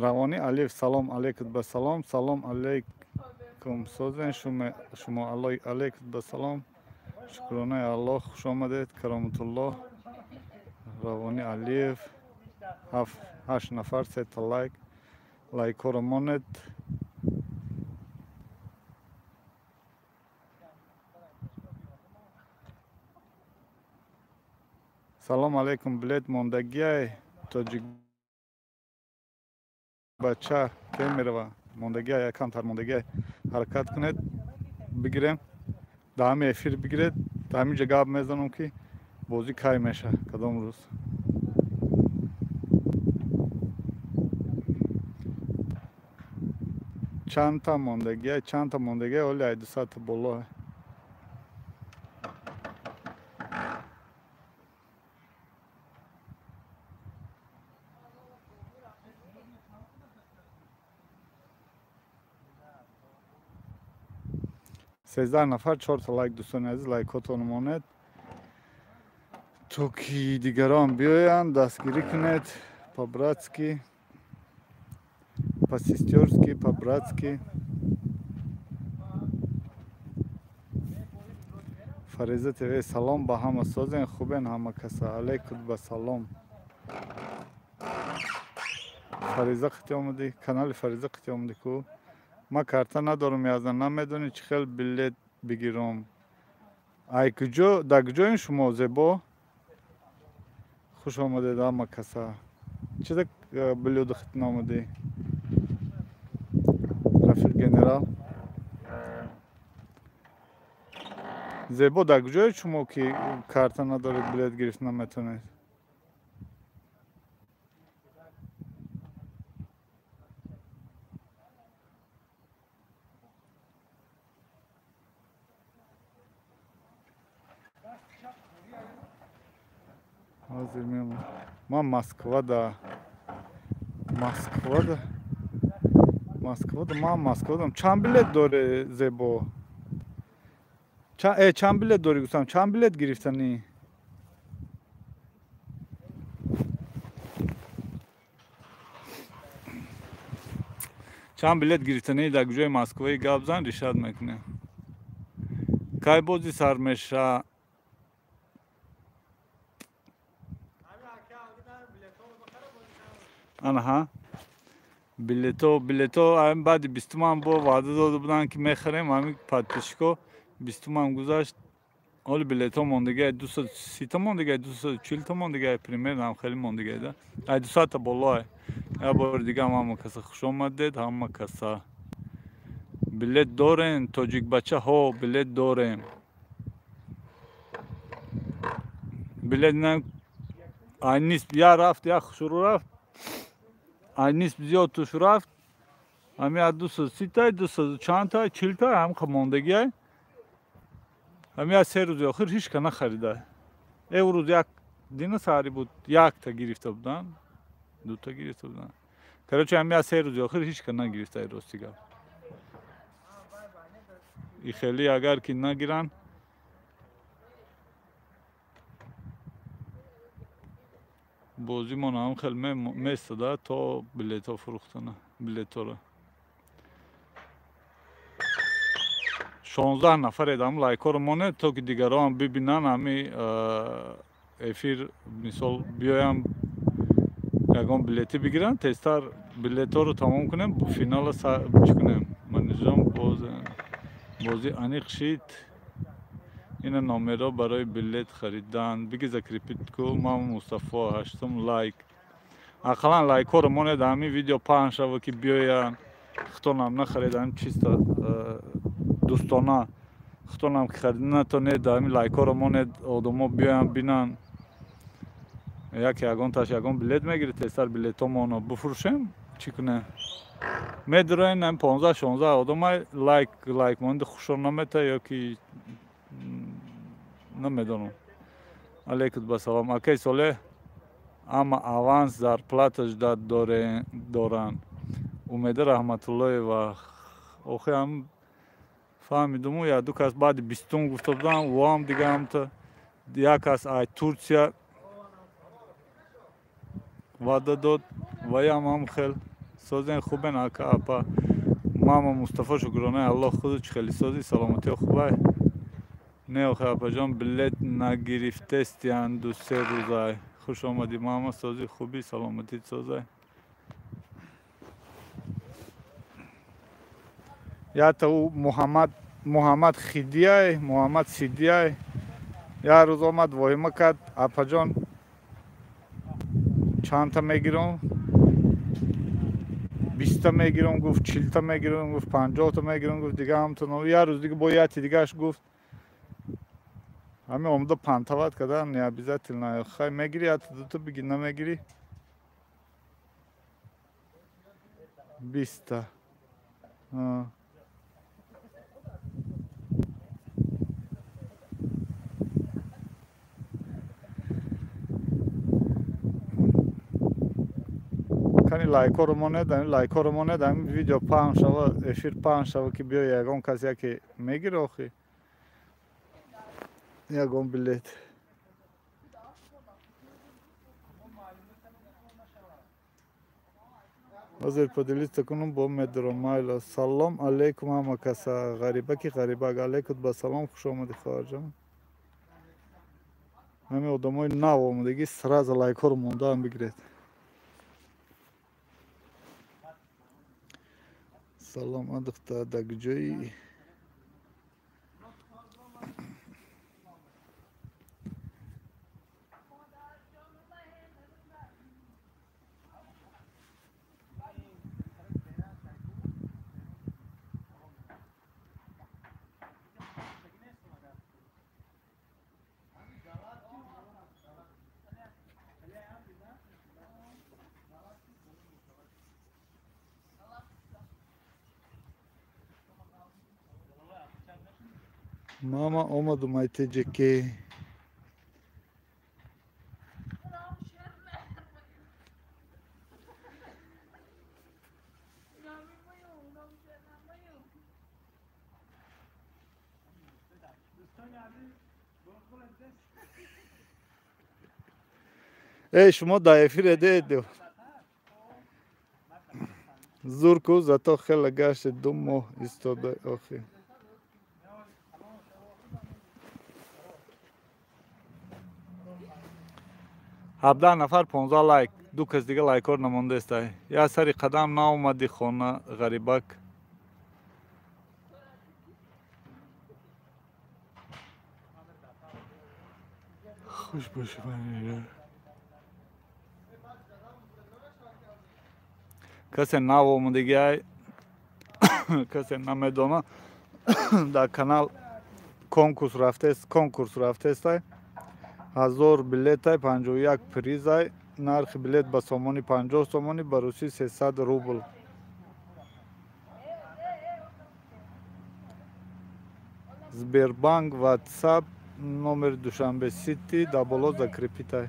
Равонӣ Алиев, салом алейкум ба салом, салом алейкум созен шумо, алейкум ба салом, шукронаи Аллоҳ, хуш омадед, Кароматуллоҳ. Равонӣ Алиев, 8 нафар, 3 лайк, лайкҳоро монед. Салом алейкум, билет мондагиай тоҷик бача ке мерава? Мондагиай, камтар мондагиай, ҳаракат кунед бигирем, дар ҳамин эфир бигиред, дар ҳамин ҷо гап мезанам ки бозӣ кай меша, кадом рӯз. Чандта мондагиай, чандта мондагиай, оли ай 200 боло. 13 нафар, 4 лайк, дӯстони азиз, лайкҳотон монед то ки дигарон биёянд, дастгирӣ кунед по-братски, по-сестёрски, по-братски. Фариза ТВ, салом ба ҳама, созен хубен ҳама каса, алейкум ба салом. Фариза қити омадӣ, канали Фариза қити омадӣ ку? Ма карта надорам, яздан намедонӣ чӣ хел билет бигирам. Ай куҷо, дар куҷоем шумо, зебо? Хуш омадед ҳама каса. Чида блюдо хит наомадӣ? Рафиқ генерал. Зебо, дар куҷоед шумо ки карта надоред, билет гирифт наметавонед? Ҳозир меомад. Ман Москвада. Москвада. Москвада, ман Москвадам. Чанд билет доре, зебо? Чанд билет дорӣ гуфтам? Чанд билет гирифтанӣ? Чанд билет гирифтанӣ дар куҷои Москваи гап зан, решат мекунем. Кай бозӣ сар меша? Анаҳа. Билето, билето, ҳамин баъди 20 ман бо ваъда дода буданд ки мехарем, ҳамин подписчико 20 ман гузашт. Ҳоли билето мондагиай 230 та мондагиай, 240 та мондагиай, примерно ҳам хеле мондагиай да. Ай 200 та болоай. Як бори дига ҳам ҳама каса хуш омадед, ҳама каса. Билет дорем, тоҷикбачаҳо, билет дорем. Билет на ай нисб я рафт, я шурӯъ рафт. Ай нисб зиёд туш рафт. Ҳами аз 230 та, дусаду чандта, 40 та ҳам мондагиай. Ҳами аз 3 рӯзи охир ҳеч ка нахарида. Рӯз як дина саҳарӣ буд, якта гирифта буданд, дута гирифта буданд. Короче, ҳами аз 3 рӯзи охир ҳеч ка нагирифта, ай рости гап. И хеле агар ки нагиранд, бозимон ҳам хел местада то билетҳо фурӯхтана, билетҳоро. 16 нафаред, ҳам лайкҳоро монед то ки дигарон бибинанд ҳами эфир, мисол биёям ягон билетӣ бигиранд, тезтар билетҳоро тамом кунем, финала чӣ кунем. Манижон, бозӣ аниқ шид. Ина номерҳо барои билет харидан. Биги закрепить ку, ман Мустафо, ҳаштум лайк. Ақаллан лайкҳоро монед, ҳамин видео паҳн шава ки биёянд. Худтонам нахаред, ҳамин чисто дӯстона. Худтонам ки харида натонед, ҳамин лайкҳоро монед, одамо биёянд бинанд. Яке ягонташ ягон билет мегиред, тезтар билетҳомонро бифурӯшем, чӣ кунем? Медуроен ҳамин 15-16 одамай лайк лайк монеди хушон намета ё ки намедонам. Алейкум ба салом. Акай Солеҳ, ама аванс зарплата ждать доранд. Умеда Раҳматуллоева. Охи ҳам фаҳмидуму як ду кас баъди 20-ум гуфта будам, ӯам дига ҳамта як кас ай Турсия ваъда дод, ваям ҳам хел. Созен хубен ака апа. Мама Мустафо шукронаи Аллоҳ худу чӣ хеле созӣ саломатиё хубай. Не охи апаҷон билет нагирифтестиян 2-3 рӯзай. Хуш омадӣ мама созӣ хубӣ саломатит созай. Ята ӯ Муҳаммад Хидияй, Муҳаммад Сидияй. Як рӯз омад воҳима кард апаҷон чандта мегирам? 20та мегирам гуфт, 40та мегирам гуфт, 50та мегирам гуфт, дига ҳамтон. Як рӯз дига бо яти дигааш гуфт. Ҳамин омада пантават кардан не обязательно. Хай мегирӣ, ята дута бигир, намегирӣ. 20та. Кани лайкҳоро монед, ами лайкҳоро монед, ами видео паҳн шава, эфир паҳн шава, ки биё ягон кас яке мегир охи. Ягон билет. Ҳозир поделиться кунам бо медромайла. Салом алейкум ҳама каса. Ғарибаки ғарибак алейкум ба салом хуш омадӣ хоҳарҷон. Ҳамин одамои нав омадагӣ сразу лайкҳоро мондаам бигиред. Салом адухта дар куҷои? Мама омадум ай ТҶК. Эй, шумо дар эфир эдед. Зур ку, зато хеле гашти 2 моҳ истода охи. 17 нафар 15 лайк, 2 кас дига лайкор намондаестай. Я сари қадам наомадӣ хона ғарибак. Хуш бошӣ манира. Касе нав омадагиай, касе намедона, дар канал конкурс рафтестай. 1000 билетай, 51 призай, нархи билет ба сомони 50 сомони, ба русӣ 300 рубл. Сбербанк, WhatsApp, номери Душанбе Сити, дар боло закрепитай.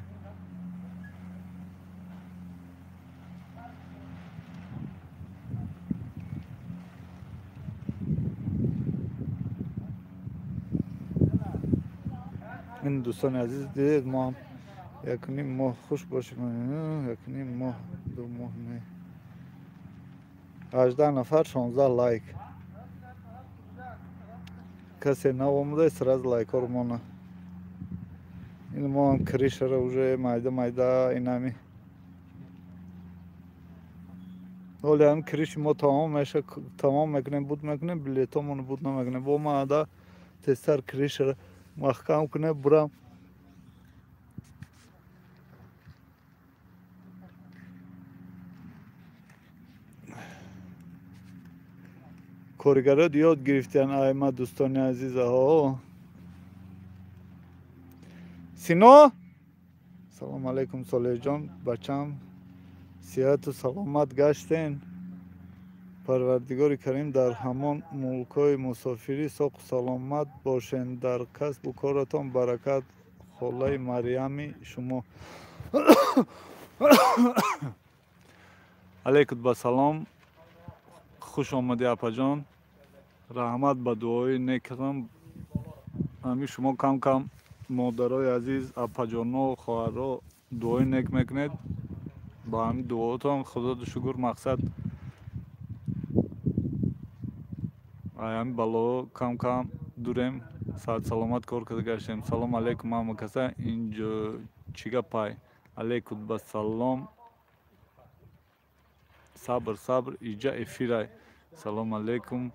Ин дӯстони азиз дидед мо ҳам 1.5 моҳ хуш бошем, 1.5 моҳ, 2 моҳ не. 18 нафар 16 лайк. Касе нав омада сразу лайкҳоро мона. Ин мо ҳам кришаро уже майда майда инами. Ҳоле ҳам криши мо тамом меша, тамом мекунем, буд мекунем, билетомонро буд намекунем. Бо ма ада тезтар кришаро маҳкам кунем, бурам. Коргарот ёд гирифтиян ай ма дӯстони азизаҳо. Сино? Салом алейкум Солеҳҷон, бачам. Сиҳату саломат гаштен. Парвардигори карим дар ҳамон мулкҳои мусофирӣ соқу саломат бошен, дар касбу коратон баракат. Холаи Марьями шумо. Алейкум ба салом. Хуш омадӣ апаҷон. Раҳмат ба дуои некатон. Ҳамин шумо кам кам модарои азиз, апаҷоно, хоҳаро дуои нек мекунед. Ба ҳамин дуоотон худоду шукр мақсад Ами балоҳо кам кам дурем, саат саломат кор карда гаштем. Салом алейкум ҳама каса. Инҷо чӣ гапай? Алейкум ба салом. Сабр, сабр, иҷа эфирай. Салом алейкум.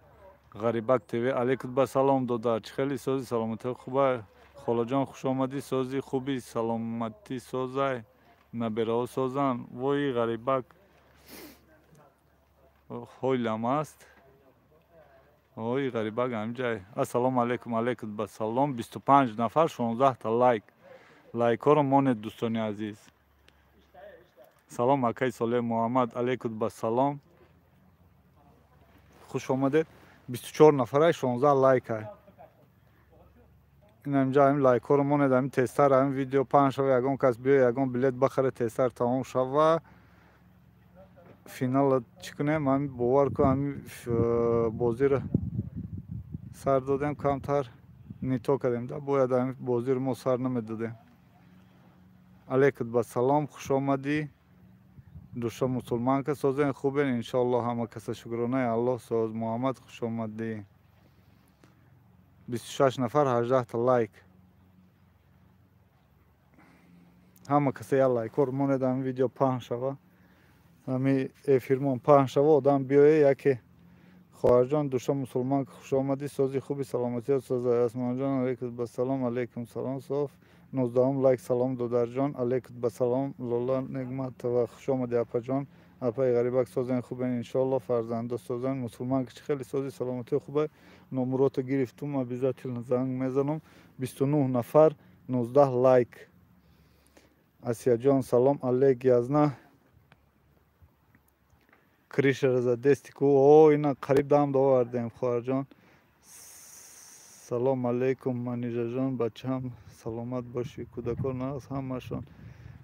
Ғарибак ТВ. Алейкум ба салом додар. Чӣ хеле сози, саломатӣ хубай? Холаҷон хуш омадӣ, сози хуби, саломатӣ созай. Набераҳо созанд. Вои Ғарибак ҳойлам аст. Ой Ғарибак ҳамҷай. Ассалому алейкум, алейкум ба салом. 25 нафар, 16 та лайк. Лайкҳоро монед дӯстони азиз. Салом акай Солеҳ Муҳаммад, алейкум ба салом. Хуш омадед. 24 нафарай, 16 лайкай. Ин ҳамҷа ҳамин лайкҳоро монед, ҳамин тезтар ҳамин видео паҳн шава, ягон кас биё, ягон билет бахара, тезтар тамом шава. Финала чӣ кунем? Ҳамин бовар кун, ҳамин бозиро сар додем, камтар нито кардем да, бояд ҳамин бозиро мо сар намедодем. Алейкум ба салом, хуш омадӣ. Душа мусулманка созен, хубен иншоаллоҳ, ҳама каса шукронаи Аллоҳ соз. Муҳаммад хуш омадӣ. 26 нафар, 18 та лайк. Ҳама каса як лайкҳоро монед, ҳамин видео паҳн шава. Ҳамин эфирмон паҳн шава, одам биёе яке. Хоҳарҷон душа мусулман хуш омадӣ, сози хуби, саломатият созай. Осмонҷон алейкум ба салом, алейкум салом соф. 19 лайк. Салом додарҷон, алейкум ба салом. Лола Негматова хуш омадӣ апаҷон. Апаи Ғарибак созен, хубен иншоаллоҳ, фарзандо созен. Мусулман чӣ хеле сози, саломатии хубай. Номурото гирифтум, обязательно занг мезанам. 29 нафар, 19 лайк. Асияҷон салом алейк. Язна кришара задести ку. О, ина қариб дам довардем хоҳарҷон. Салом алейкум Манижаҷон, бачам саломат бошӣ, кӯдакон нағз ҳамашон.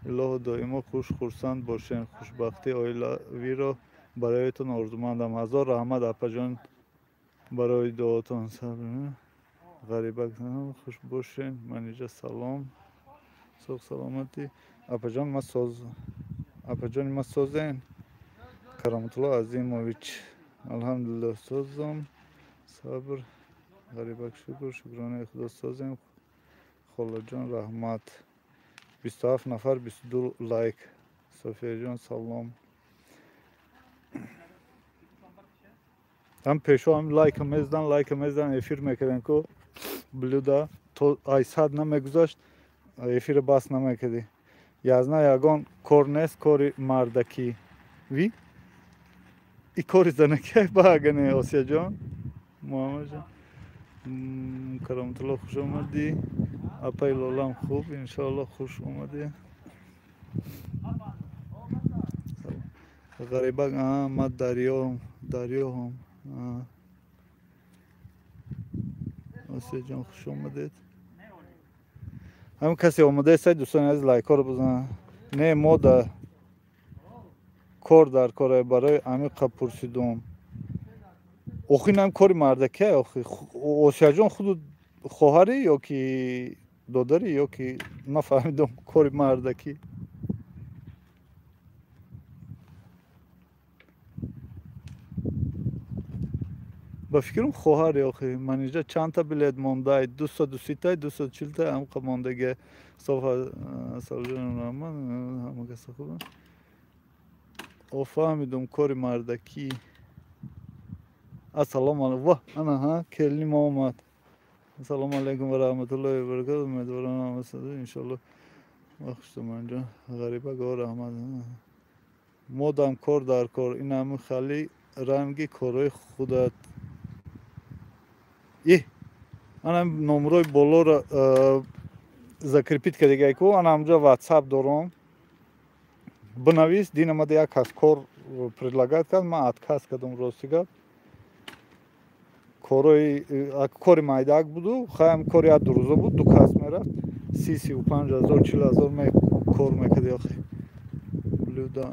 Илоҳо доимо хуш хурсанд бошен. Хушбахтии оилавиро бароятон орзумандам. Ҳазор раҳмат апаҷон барои дуотон. Ғарибак хуш бошен. Манижа салом, соғ саломатӣ. Апаҷон ма соз, апаҷони ма созен. Кароматулло Азимович алҳамдулиллоҳ созам. Сабр Ғарибак шукр, шукронаи худо созем. Холаҷон раҳмат. 27 нафар, 22 лайк. Софияҷон салом. Ҳам пешо ҳам лайка мездан, лайка мездан, эфир мекардем ку блюда то ай сад намегузашт, эфира бас намекардӣ. Язна ягон кор нест, кори мардакӣ. Ви? И кори занакӣ багане Осияҷон. Муҳаммадҷон. Кароматулло хуш омадӣ. Апаи Лолам хуб, иншоаллоҳ хуш омадӣ. Ғарибак ма дарёам, дарёҳам. Осияҷон хуш омадед. Ҳамин касе омадаест, дӯстони азиз, лайкҳоро бизананд. Не, мо да кор дар коре барои амиқа пурсидум. Охи инам кори мардакия охи. Осияҷон худу хоҳарӣ ё ки додарӣ ё ки нафаҳмидум кори мардакӣ. Ба фикрам хоҳари охи. Манижа чандта билет мондай? 230-тай, 240-тай ҳамқа мондагия. Софа Салҷон Раҳмон ҳама каса хуб. О фаҳмидум кори мардакӣ. Ассалому алайкум. Ва, ана ҳа, келини мо омад. Ассалому алайкум ва раҳматуллоҳи ва баракатуҳ. Умедворам ҳама созед иншоаллоҳ. Хуштуманҷон. Ғарибак о раҳмат. Модам кор дар кор. Ин ҳамин хали ранги корҳои худат. Иҳ, ана номрои болоро закрепить кардагай ку, ана ҳамҷо WhatsApp дорам. Бинавис, дин омада як кас кор предлагать кард, ман отказ кардам рости гап. Корои кори майдаак буду, хаям кори як ду рӯза буд, ду кас мерафт. 30, 35 ҳазор, 40 ҳазор ме кор мекарди охи. Блюда.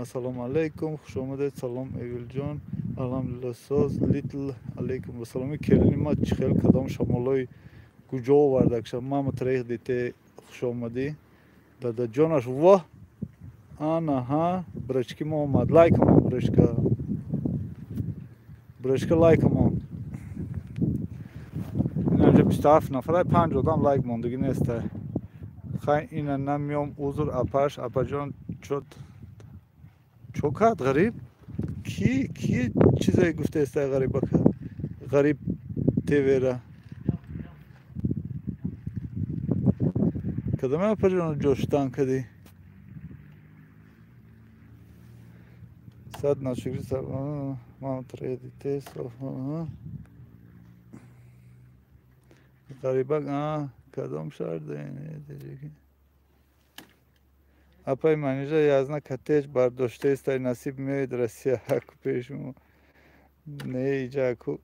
Ассалому алайкум, хуш омадед. Салом Эвилҷон. Алҳамдулиллоҳ соз. Литл алайкум вассалом. Келини ма чӣ хел кадом шамолои куҷо овардакша? Мама троих детей, хуш омадӣ. Дадаҷонаш воҳ. Ана ҳа, брачки мо омад. Лайкамон брачка. Брачка лайкамон. 27 нафара, 5 одам лайк мондагӣ неста. Хай ина намиём, узр апаш, апаҷон чот чо кард ғариб? Ки чизе гуфтаеста ғарибака? Ғариб ТВ-ра. Кадаме апаҷону ҷоштан кадӣ? Сад нашукри ман тредите ғарибак кадом шаҳр апай Манижа язна коттедж бардоштаест, насиб меояд Россия аку пешмо. Не, иҷа аку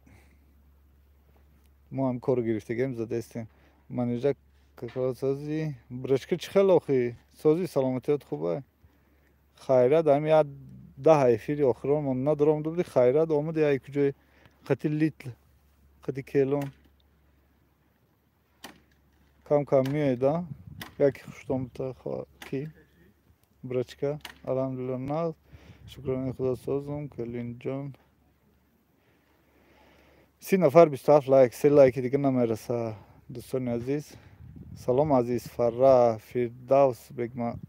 мо ҳам кору гирифтагем, задаистем. Манижа сози брашка чӣ хел охи? Сози саломатиёт хуба? Хайрат ҳами як 10 эфири охирон мо надорам буди, хайрат омади ай куҷои қати литл қати келон кам кам меояд, а яки хуштон бута ки брачка. Алҳамдулилла нағз, шукрони худо созум. Келинҷон 30 нафар, 27 лайк, 3 лайки дига намераса. Дӯстони азиз, салом азиз Фарра Фирдавс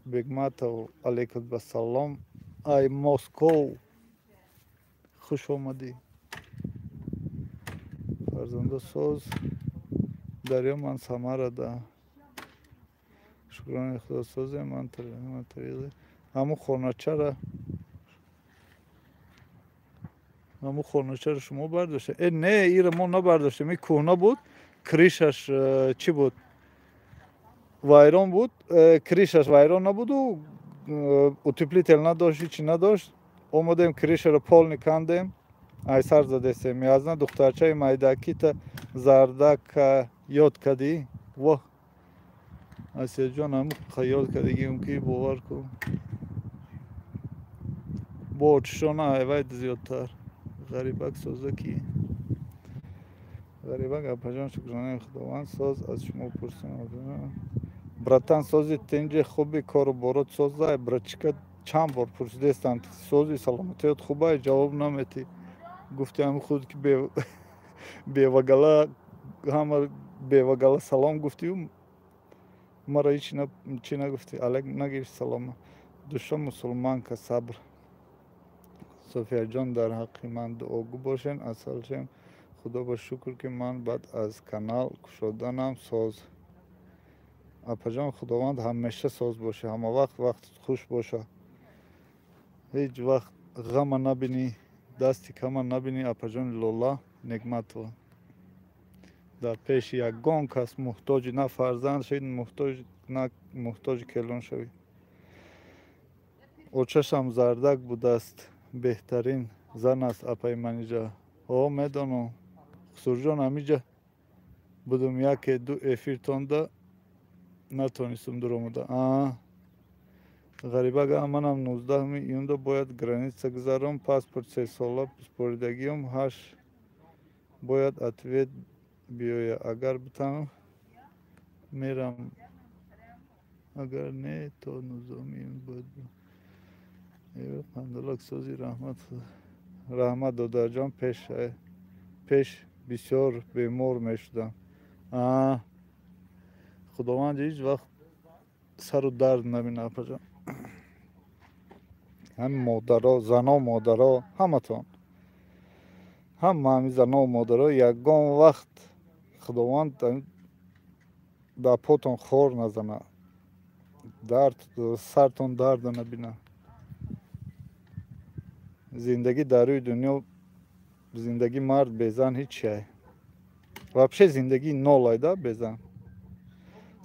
Бегматов, алейкум басалом, ай Москов хуш омадӣ. Фарзандо соз дарё ман Самарада, шукрони худо созем. Ман ҳамун хоначаро шумо бардоште? Э не, ира мо набардоштем, ин кӯҳна буд, крышаш чӣ буд, вайрон буд, крышаш вайрон набуду, утеплитель надошт, ҳичи надошт. Омадем крышаро полный кандем, айсар задесем. Язна духтарчаи майдакита зардака ёд кадӣ? Воҳ Асияҷон, ҳамун хаёл кардагиам ки бовар кун, бо очишона айвай зиёдтар. Ғарибак соза ки? Ғарибак апаҷон, шукронаи худованд соз, аз шумо пурсам. Братан сози тинҷи хуби, кору борот соза? Братчика чанд бор пурсидестам, сози саломатиёт хуба, ҷавоб наметӣ. Гуфти ҳами худ ки бевагала, ҳама бевагала салом гуфтию мара ҳеч чӣ нагуфтӣ, алек нагирифт салома. Душа мусулманка сабр. Софияҷон, дар ҳаққи ман дуогӯ бошен. Асалшем худо ба шукр ки ман баъд аз канал кушоданам соз. Апаҷон, худованд ҳамеша соз боша, ҳама вақт вақтат хуш боша, ҳеҷ вақт ғама набинӣ, дасти кама набинӣ. Апаҷони Лола Негматова, дар пеши ягон кас муҳтоҷи на фарзанд шавӣ, муҳтоҷ на муҳтоҷи келон шавӣ. Очашам зардак будааст, беҳтарин зан аст апаи Манижа. О медонам Хусурҷон, ҳамиҷа будум яке ду эфиртонда натонистум дуромада. Ғарибага манам 19 июнда бояд граница гузаром, паспорт 3 сола супоридагиам, 8 бояд ответ биёя. Агар битавонам мерам, агар не то 19 июн бояд. Қандалак сози, раҳмат, раҳмат додарҷон. Пеш бисёр бемор мешудам. Худованд ҳеҷ вақт сару дард набина апаҷон. Ҳами модаро, зано, модаро, ҳаматон, ҳама ҳами зано, модаро, ягон вақт худованд дар потон хор назана, дард сартон дарда набина. Зиндагӣ дар рӯи дунё, зиндагӣ мард безан ҳичай, вообще зиндагӣ нолай да безан.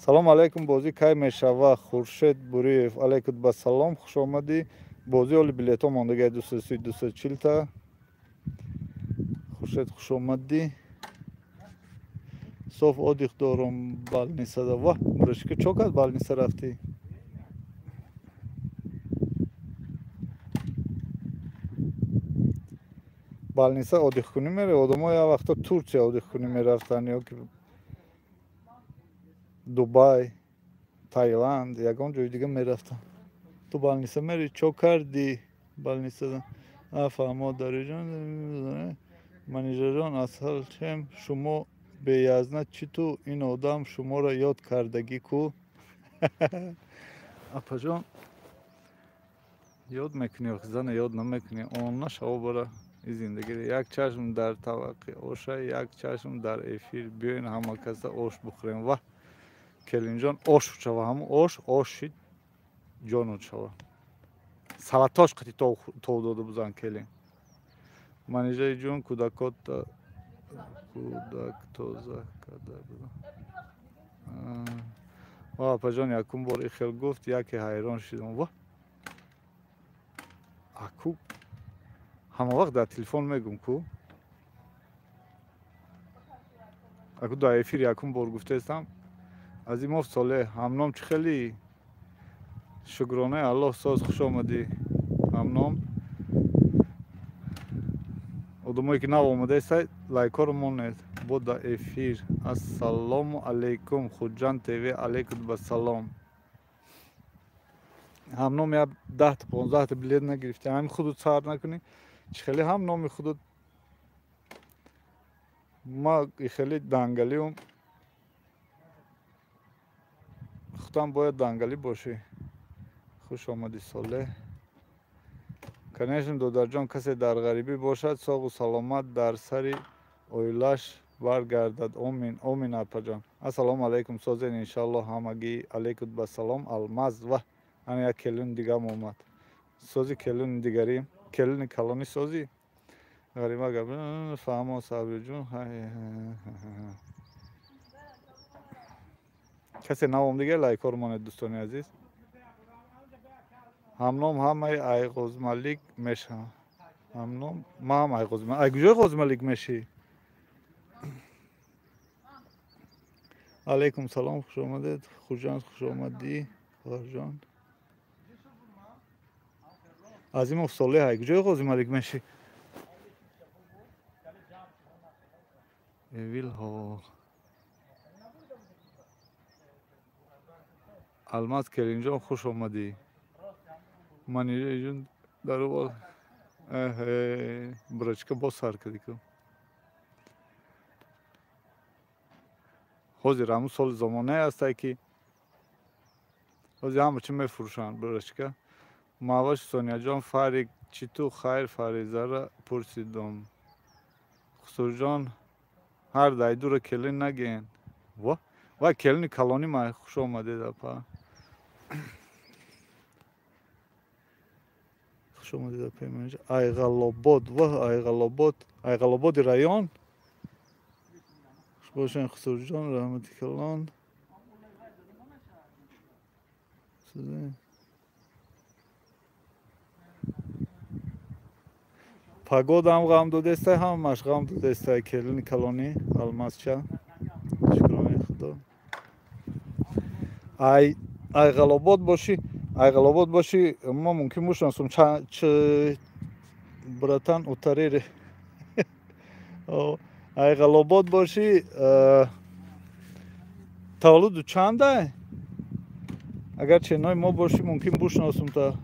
Салом алайкум, бозӣ кай мешава? Хуршед Буриев, алайкум ба салом, хуш омадӣ. Бозӣ оли билетҳо мондагай 230, 240 та. Хуршед, хуш омадӣ. Соф отдых дорум больницада. Ва брашка, чо кард больница рафтӣ? Больница отдых кунӣ мере? Одамо як вақто Турсия отдых кунӣ мерафтанд ё ки Дубай, Таиланд, ягон ҷои дига мерафтанд. Ту больница мери? Чо кардӣ больницада? Фаҳмо дариҷон. Манижаҷон, асалчем шумо Беязна чӣ ту ин одам шуморо ёд кардагӣ ку? Апаҷон, ёд мекунӣ, зана ёд намекунӣ, он нашава бара и зиндагӣ. Як чашм дар таваққи оша, як чашм дар эфир. Биёен ҳама каса ош бухӯрем. Ва келинҷон, ош шава, ҳамун ош оши ҷонут шава. Салатош қати тов дода бузан келин. Манижаи ҷун, кӯдакота кӯдак тоза карда буда. Ва апаҷон, якум бор ихел гуфт, яке ҳайрон шидам. Ва аку ҳама вақт дар телефон мегум ку, аку дар эфир якум бор гуфтаистам. Азимов Солеҳ, ҳамном чӣ хелӣ? Шукронаи Аллоҳ, соз, хуш омадӣ ҳамном. Одамое ки нав омадаеста, лайкҳоро монед. Бо дар эфир. Ассалому алайкум, Хуҷанд ТВ, алайкум басалом. Ҳамном як 10-та 15-та билет нагирифтӣ, ҳамин худут сар накунӣ, чӣ хеле ҳам номи худут. Ма хеле дангалиум, худам бояд дангалӣ бошӣ. Хуш омадӣ, Солеҳ. Конечно, додарҷон, касе дар ғарибӣ бошад, соғу саломат дар сари оилаш баргардад. Омин, омин, апаҷон. Ассалому алайкум, созен иншаллоҳ ҳамагӣ. Алайкум басалом, Алмаз. Ва ана як келини дигам омад. Сози келини дигарӣ, келини калонӣ созӣ. Ғариба гап фаҳмо, Сабриҷун. Касе навом дига лайкҳоро монед, дӯстони азиз. Ҳамном ҳамаи Айғозмалик мешавам. Ҳамном ма ҳам Айғозмалик. Ай куҷои Ғозмалик мешӣ? Алайкум салом, хуш омадед. Хуҷанд, хуш омадӣ, хоҳарҷон. Азимов Солеҳ, ай куҷои Ғозималик мешӣ? Эвилҳо. Алмаз Келинҷон, хуш омадӣ. Манижаҷон, дару брачка боз сар кардӣ ку. Ҳозир ҳамун соли замонае ҳастае ки ҳозир ҳама чӣ мефурӯшанд, брачка. Маҳваш Соняҷон, Фарик чӣ ту хайр, Фаризара пурсидум. Хусурҷон, ҳар дайдура келин нагӯен. Ва вай келини калонӣ ма, хуш омадед, апа. Хуш омадед, апа. Айғалобод, ва Айғалобод, Айғалободи район. Хуш бошен, Хусурҷон, раҳмати калон. Погода ҳам ғам додестай, ҳамаш ғам додестай, келини калонӣ Алмазча. Шукронаи Худо. Ай Айғалобод бошӣ, Айғалобод бошӣ, мо мумкин бошнасум ч братан утарири. Айғалобод бошӣ, таваллуду чандай? Агар ченои мо бошӣ, мумкин бушносум та.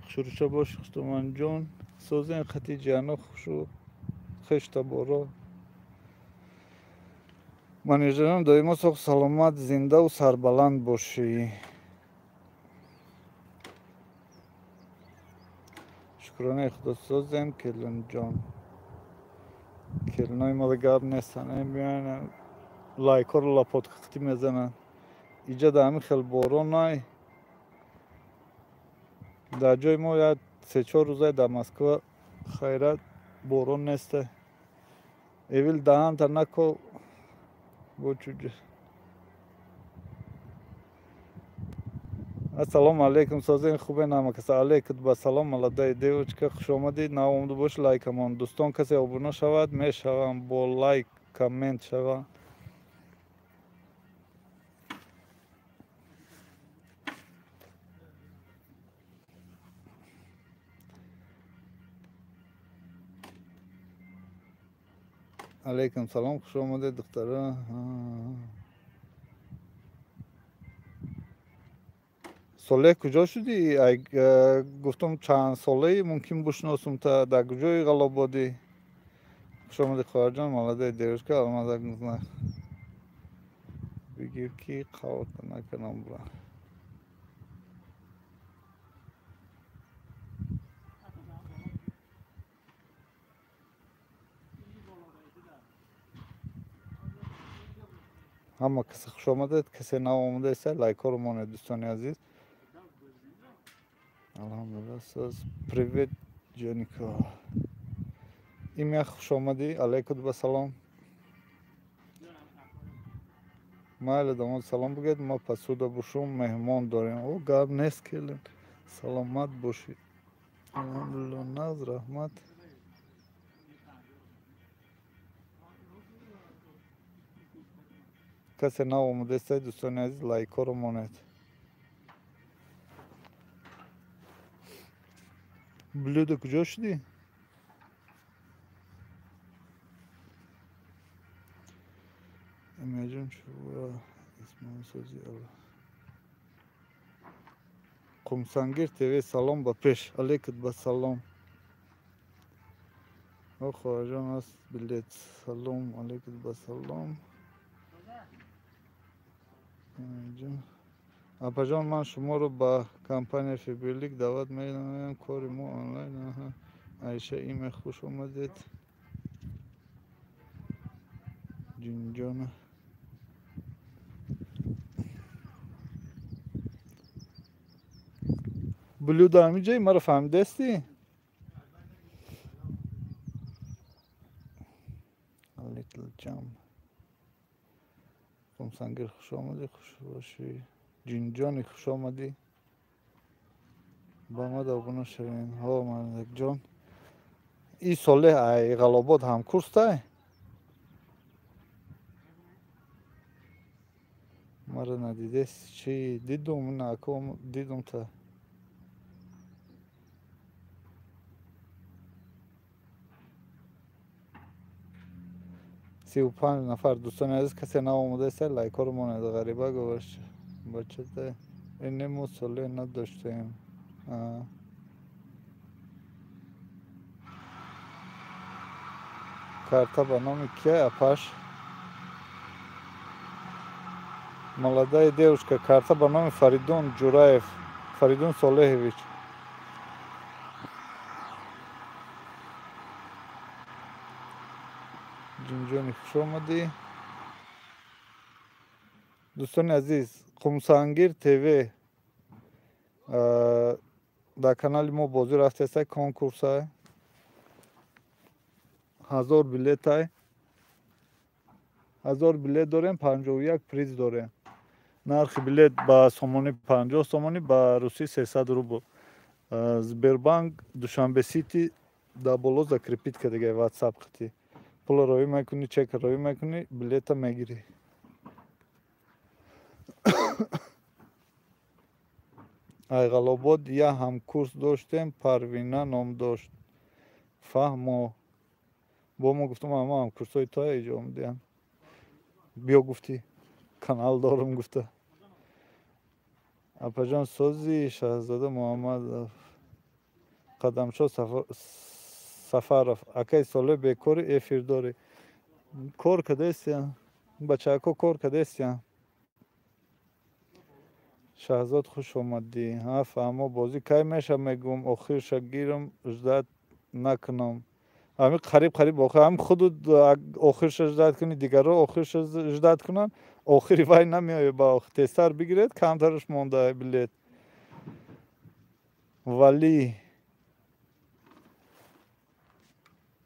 Хушрӯча бошӣ, Хустуманҷон. Созен хати ҷано хушу хештаборо. Манижаҷон, доимо соғ саломат, зиндаву сарбаланд бошӣ. Шукронаи Худо, созем, келинҷон. Келинои мо гап нестанд, мебиёянд лайкҳоро лапотқити мезананд. Иҷа дар ҳамин хел боронай. Дар ҷои мо як 3-4 рӯзае дар Москва хайрат борон несте. Эвил даҳанта нако бо чуҷа. Ассалому алайкум, созен хубен ҳама каса. Алайкум басалом, молодая девочка, хуш омадед. Нав омада бошед, лайкамон. Дӯстон, касе обуна шавад, мешавам бо лайк, коммент шава. Алайкум салом, хуш омадед, духтара. Солеҳ, куҷо шудӣ? Гуфтам чанд солаи мумкин бушносум та, дар куҷои Ғалободӣ? Хуш омадӣ, хоҳарҷон, молодая девушка, алмазак бигир ки қаврта накунам бура. Ҳама касе хуш омадед, касе нав омадаеста, лайкҳоро монед, дӯстони азиз. Алҳамдулилла, соз. Привет, ҷонико. Имя, хуш омадӣ, алайкум ба салом. Майли, домод, салом бигӯед, мо пасуда бошум, меҳмон дорем. О, гап нест, келин. Саломат бошед. Алҳамдулилла, нағз, раҳмат. Касе нав омадаеста, дӯстони азиз, лайкҳоро монед. Блюдо куҷо шудӣ? Имяҷон, чува исмосози Қумсангир ТВ, салом ба пеш. Алейкум ба салом. О, хоҳарҷон, аст билет. Салом, алейкум ба салом. Апаҷон, ман шуморо ба компания Фаберлик даъват менамоям. Кори мо онлайн. Айша име, хуш омадед. Ҷинҷона. Блюдо ҳамиҷаи маро фаҳмидастӣ? Little Jam. Қумсангир, хуш омадӣ, хуш бошӣ. Ҷинҷони, хуш омадӣ. Ба ма обуна шавем. Ҳо, мардакҷон. И Солеҳ ай Ғалобод ҳамкурстай? Маро надидест чӣ? Дидум, на, дидум та. 35 нафар, дӯстони азиз, касе нав омадаеста, лайкҳоро монед. Ғариба гувашт бачата инемо Солеҳ надоштем. Карта ба номи кия, апаш? Молодая девушка, карта ба номи Фаридун Ҷураев, Фаридун Солеҳович. Ҷинҷони, хуш омадӣ. Дӯстони азиз, Қумсангир ТВ, дар канали мо бозӣ рафтааста, конкурсай. 1000 билетай. 1000 билет дорем, 51 приз дорем. Нархи билет ба сомонӣ 50 сомонӣ, ба русӣ 300 рубл. Сбербанк Душанбе Сити дар боло закрепить кардагай ватсап қити. Пуло роӣ мекунӣ, чек роӣ мекунӣ, билета мегирӣ. Айғалобод я ҳамкурс доштем, Парвина ном дошт. Фаҳмо. Бо мо гуфтам, ама ҳамкурсҳои то иҷо омадиянд. Биё, гуфтӣ, канал дорам гуфта. Апаҷон, сози? Шаҳзода Муҳаммадов. Қадамшо Сафаров. Акаи Солеҳ, бекори эфир дорӣ? Кор кардастиян. Бачаҳако кор кардастиян. Шаҳзод, хуш омадӣ. Ҳа, фаҳмо, бозӣ кай меша, мегӯм, охирша гирам, ждать накунам. Ҳами қариб қариб охир, ҳам худу охирша ждать кунӣ, дигарро охирша ждать кунанд, охири вай намеояд ба охир. Тезтар бигиред, камтараш монда билет. Валӣ,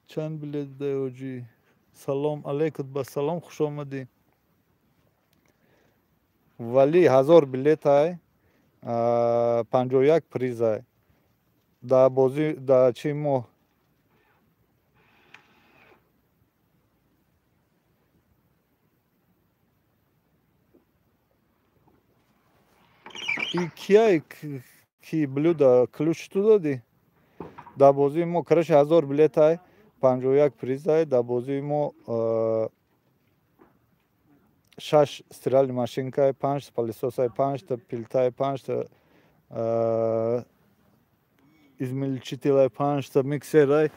чанд билет будай, ҳоҷӣ? Салом алейкум, ба салом, хуш омадӣ. Валӣ, 1000 билетай, 51 призай. Дар бозӣ, дар чӣ моҳ? И кияй ки блюда ключ ту додӣ? Дар бозии мо, короче, 1000 билетай, 51 призай. Дар бозии мо шаш стиральный машинкай, панҷ пылесосай, панҷта плитай, панҷта измельчителай, панҷта миксерай.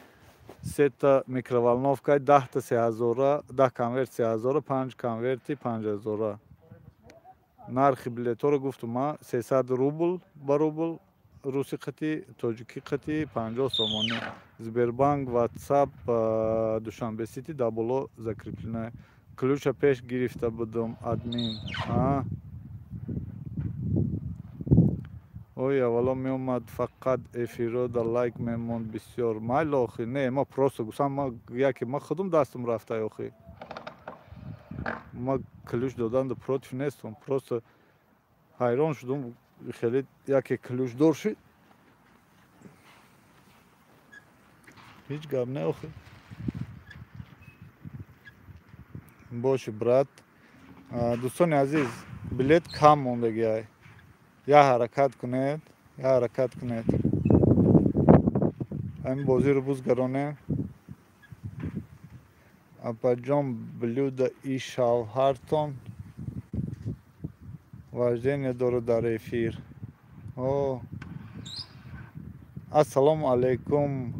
Сета микроволновка, 10 та 3000, 10 конверт 3000, 5 конверти 5000. Нархи билетҳоро гуфтум ма 300 рубл ба рубл, руси қати, тоҷикӣ қати 50 сомонӣ. Сбербанк, WhatsApp, Душанбе Сити дар боло закреплена. Ключа пеш гирифта будум админ. Ой, аввало меомад фақат эфиро да лайк мемонд бисёр. Майли охи, не, ма просто гуфтам, ма яке ма худум дастам рафта охи. Ма ключ додан да против нестам, просто ҳайрон шудум, хеле яке ключдор шид. Ҳеҷ гап не охи. Боши брат. Дӯстони азиз, билет кам мондагиай. Я ҳаракат кунед, я ҳаракат кунед. Ҳамин бозиро бузгаронем. Апаҷон, блюда и шавҳартон вождение дорад дар эфир. О, ассалому алайкум,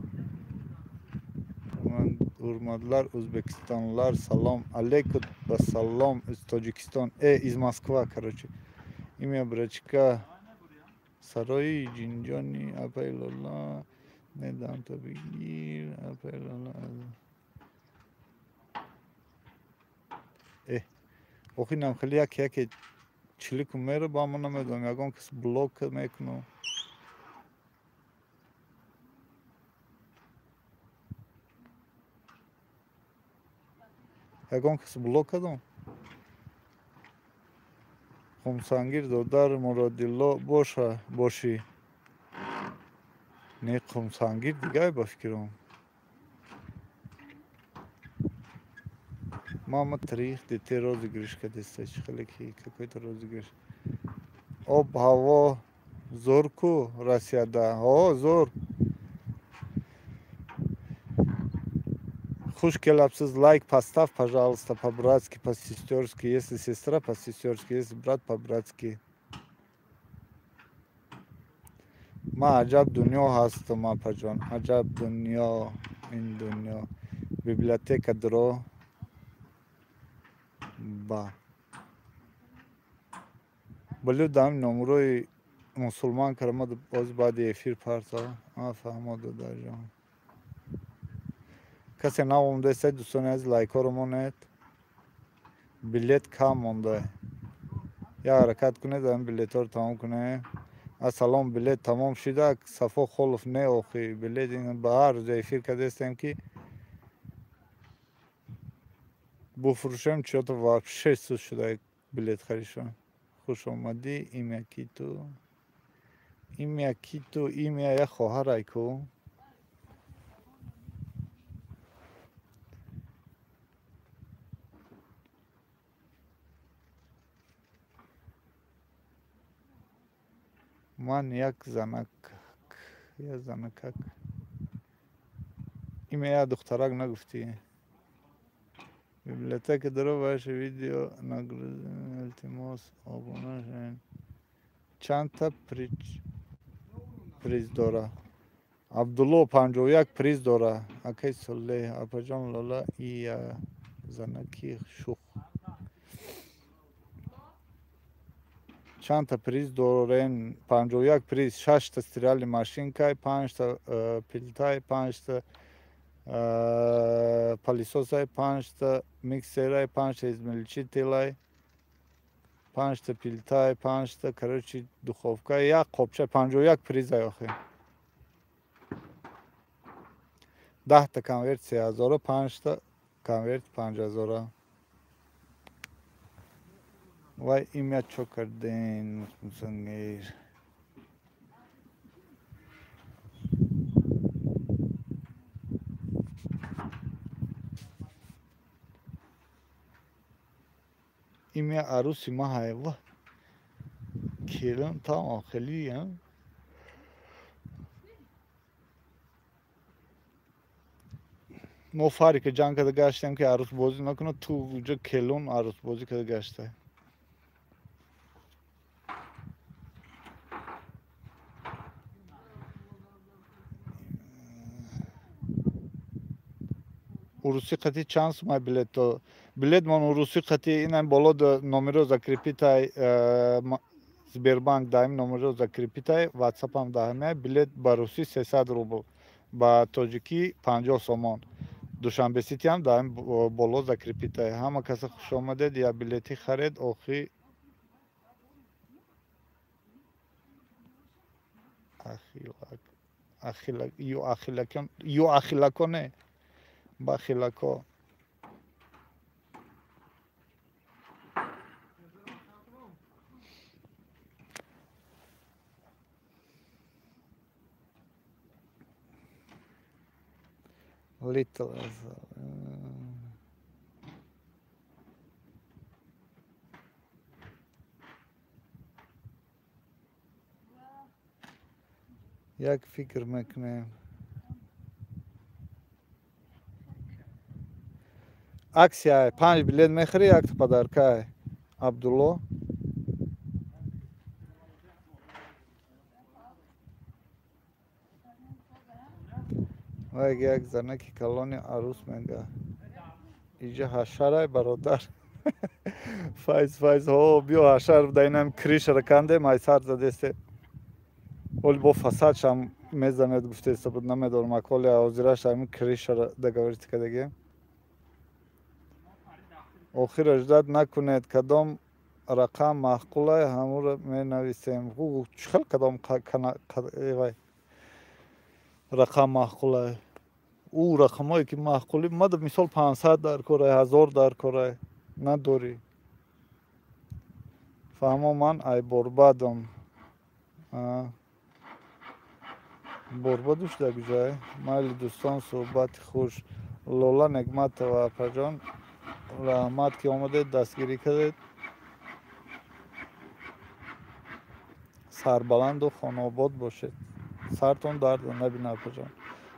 ҳурматлар ӯзбекистонлар, салом алейкум ва салом из Тоҷикистон, из Москва, короче. Имя брачка сарои ҷинҷони апай лола недам то бигир апай лола. Охи нам хеле яке яке чилику меро ба мо намедонам, ягон кас блок мекунам. Ягон кас блок кардам. Қумсангир додар Муродилло боша бошӣ. Не, Қумсангир дигар ба фикрам. Мама трих детей розыгрыш кадеста, хеле ки какой-то розыгрыш. Об ҳаво зор ку Россияда. О, зор. Хуш келапсиз, лайк поставь, пожалуйста, по-братски, по-сестерски. Если сестра, по-сестерски, если брат, по-братски. Ма аҷаб дунё ҳастам, апаҷон. Аҷаб дунё, ин дунё. Библиотека дро. Ба. Блюдам номрои мусулман карама боз баъди эфир парта. А, фаҳмо додарҷон. Касе наомадааст, дӯстони азиз, лайкҳоро монед. Билет кам монда. Я ҳаракат кунед, ҳамин билетҳоро тамом кунед. Ассалом, билет тамом шуда. Сафо Холов не охи. Билет ин ба ҳар рӯз эфир кардастем ки буфурӯшем, чё-то вообще суст шуда билет харишон. Хуш омадӣ, имя киту. Имя киту, имя я хоҳарай ку. Ман як занак, як занакак. Имя я духтарак нагуфтӣ. Библиотека дро ваше видео илтимос обуна шавед. Чандта приз дора? Абдулло 51 приз дора. Акай Солеҳ, апаҷон Лола ия занаки шух. Чандта приз дорем? 51 приз, 6та стиральный машинкай, 5та пилтай, 5та пылесосай, 5та миксерай, 5та измельчителай, 5та пилтай, 5та, короче, духовка, як қопча, 51 призай охи. 10та конверт 3000, 5та конверт 5000. Вай имя чо карден мусангир. Имя аруси маҳай ва келин там хеле мо фарика ҷанг карда гаштем ки арӯсбозӣ накунад, ту уҷа келун арӯсбозӣ карда гашта. Уруси қати чанд сумай билетто? Билетмон уруси қати инам боло номеро закрепитай, Сбербанк даим номеро закрепитай, ватсапам даҳамия. Билет ба русӣ 300 рубл, ба тоҷикӣ 50 сомон. Душанбе Ситиам даим боло закрепитай. Ҳама каса хуш омадед, я билети харед. Охи ю ахилакон, ю ахилаконе бахилако. Little as як фикр мекунем. Аксия 5 билет мехӯри, якта подарка. Абдулло вай як занаки калони арӯс мега. Иҷа ҳашарай, бародар. Файз, Файз, ҳо, биё ҳашар даинам кришара кандем, ай сар задесте. Оли бо фасадшам мезанед гуфтеста буд, намедонам, аколи ҳозираш ҳамин кришара договориться кардагем. Охир ждать накунед, кадом рақам маъқулай, ҳамуро менависем. Чӣ хел кадом вай рақам маъқулай? Ӯ рақамое ки маъқули мада, мисол 500 дар корай, 1000 дар корай, надорӣ. Фаҳмо, ман айборбадам. Борбадуш дар куҷое? Майли дӯстон, суҳбати хуш. Лола Негматова, апаҷон, раҳмат ки омадед, дастгирӣ кардед. Сарбаланду хонаобод бошед. Сартон дард набина, апаҷон.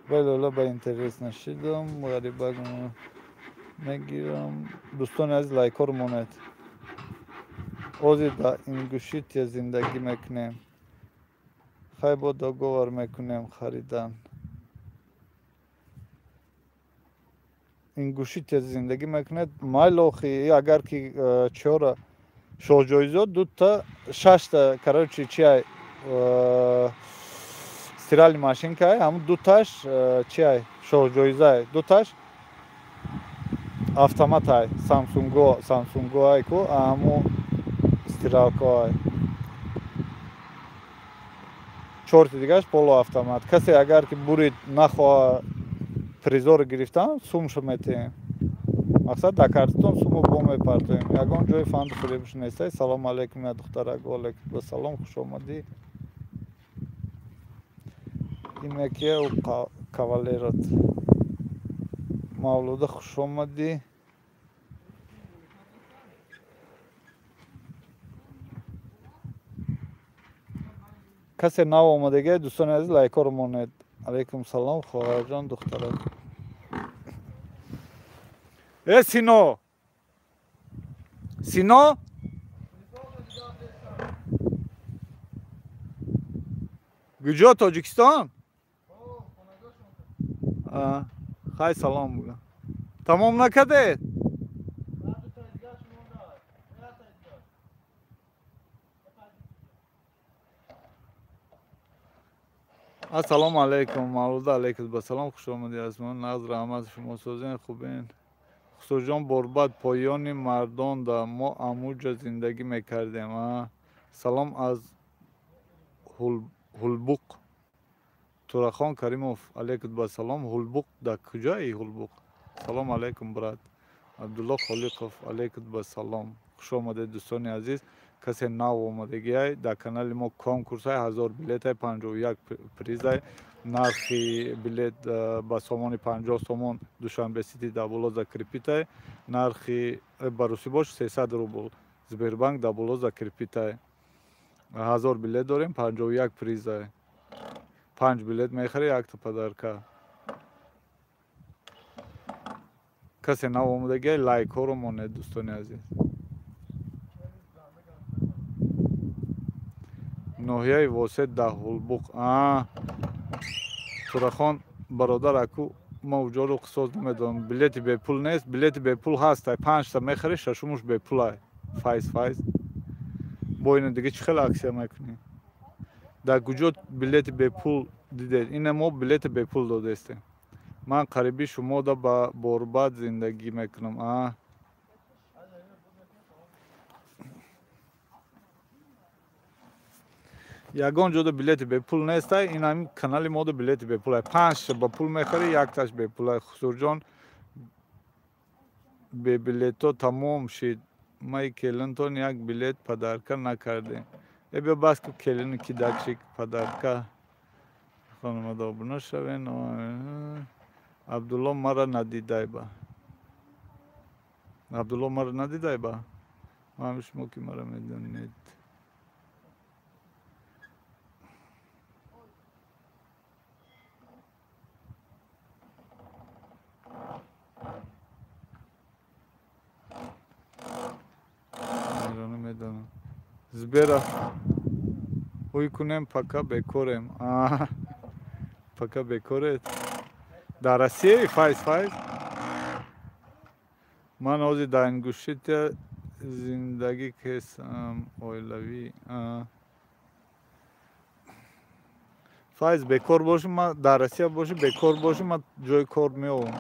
Вай Лола, ба интерес нашидам, ғарибак мегирам. Дӯстони азиз, лайкҳоро монед. Ҳозир дар Ингушетия зиндагӣ мекунем. Хай, бо договор мекунем харидан. Ингушетия зиндагӣ мекунед, майл охи, агар ки чора шоҳҷоизо дута шашта, короче, чиай стиральный машинкай, ҳамун дуташ чиай шоҳҷоизай, дуташ автоматай, Самсунго, Самсунгоай ку, ҳамун стиралкоай. Чорти дигаш полуавтомат. Касе агар ки бурид, нахоҳа призоро гирифтан, сумшо метиҳем. Мақсад, дар картатон сумро бо мепартоем. Ягон ҷои фанду фиребш нестай. Салому алайкум, я духтарак. Ва алайкум ассалом, хуш омадӣ. Ин якия ӯ кавалерат. Мавлуда, хуш омадӣ. Касе нав омадагия, дӯстони азиз, лайкҳоро монед. Алайкум салом, хоҳарҷон, духтарак. Э, Сино, Сино, куҷо? Тоҷикистон? Хай, салом буга. Тамом накардед? Ассалому алайкум, Мавлуда, алайкум басалом, хуш омадӣ. Аз ман нағз, раҳмат, шумо созен, хубен? Хусурҷон, борбад поёни мардонда, мо амуҷа зиндагӣ мекардем. Салом аз Ҳулбуқ. Турахон Каримов, алайкум басалом. Ҳулбуқ дар куҷои Ҳулбуқ? Салом алайкум, брат. Абдулло Холиқов, алайкум басалом, хуш омадед, дӯстони азиз. Касе нав омадагиай, дар канали мо конкурсай, 1000 билетай, 51 призай. Нархи билет ба сомони 50 сомон, Душанбе Сити дар боло закрепитай. Нархи ба русӣ бош 300 рубл, Сбербанк дар боло закрепитай. 1000 билет дорем, 51 призай. Панҷ билет мехарӣ, якта подарка. Касе нав омадагиай, лайкҳоро монед, дӯстони азиз. Ноҳияи Восет, дар Ҳулбуқ. Турахон бародар, аку Ман уҷоро қисос намедонам. Билети бепул нест, билети бепул ҳаст. Панҷта мехарӣ, шашумуш бепулай. Файз, файз. Бо ина дига чӣ хел аксия мекунӣ? Дар куҷо билети бепул дидед? Ина мо билети бепул додестем. Ман қариби шумода ба борбад зиндагӣ мекунам. А ягон ҷода билети бепул нестай. Ин ҳамин канали мода билети бепулай. Панҷта ба пул мехарӣ, якташ бепулай. Хусурҷон, бебилето тамом шид. Май келинтон як билет подарка накардем. Э биё бас ку келину кидакшик подарка. Хонумада обуна шавен. Абдулло мара надидайба. Абдулло мара надидайба? Ман шумо ки мара медонед. Медонам. Сбера ҳуй кунем, пока бекорем. Пока бекоред. Дар Россия файз, файз. Ман ҳозир дар Ингушетия зиндагӣ кесам, оилавӣ. Файз, бекор бошӣ, ман дар Россия бошӣ, бекор бошӣ, ман ҷои кор меовам.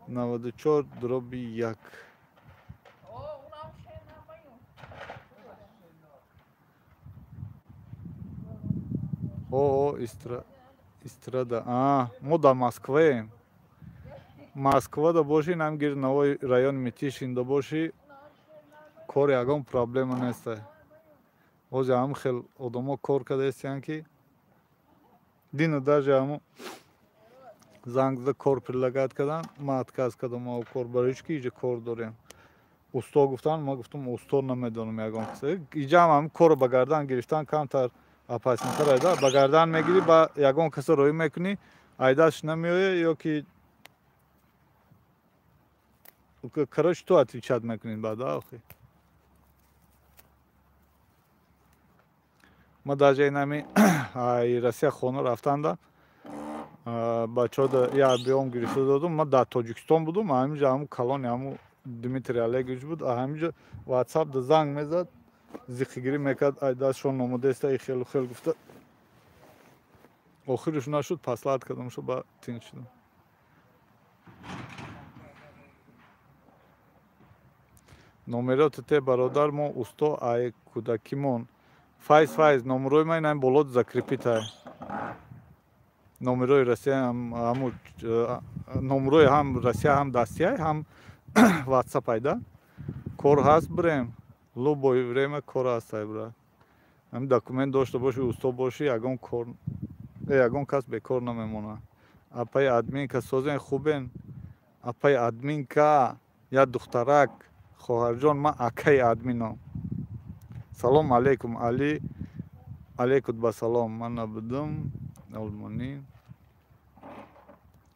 94/1. О, Истрада. Мо дар Москваем. Москвада бошӣ, нам гир навои район Митишинда бошӣ, кор ягон проблема нестай. Ҳозир ҳам хел одамо кор кардаистиянд ки дина даже ҳамо занг зада кор предлагать кардан, ман отказ кардам мо кор, барои чӣ ки иҷа кор дорем. Усто гуфтан, ман гуфтам усто намедонам ягон кас. Иҷа ҳам ҳам корро ба гардан гирифтан камтар опаснитар айда. Ба гардан мегирӣ, ба ягон каса роӣ мекунӣ, айдаш намеояд ё ки короче ту отвечать мекунӣ баъд охи. Ма даже инами ай Россия хона рафтанда бачаҳо як биём гирифта додум. Ман дар Тоҷикистон будум, ҳаминҷа ҳамун калони ҳамун Дмитрий Олегович буд, ҳаминҷа WhatsApp да занг мезад, зиқигирӣ мекард, ай дастшон номодаеста, и хелу хел гуфта. Охирш нашуд, послать кардам, шо ба тинч шудам. Номероти те бародар мо усто ай кӯдакимон. Файз, файз, номерои ман ин боло закрепитай. Номерои Россия ҳам, номерои ҳам Россия ҳам дастияй, ҳам WhatsApp айда. Кор ҳаст бирем. Любое время кор ҳастай, брат. Ҳам документ дошта бошӣ, усто бошӣ, ягон кор, ягон кас бекор намемонад. Апаи админка созен хубен. Апаи админка, я духтарак, хоҳарҷон, ман акаи админам. Салом алейкум, Али. Алейкум ба салом. Ман набудум. Олмонӣ.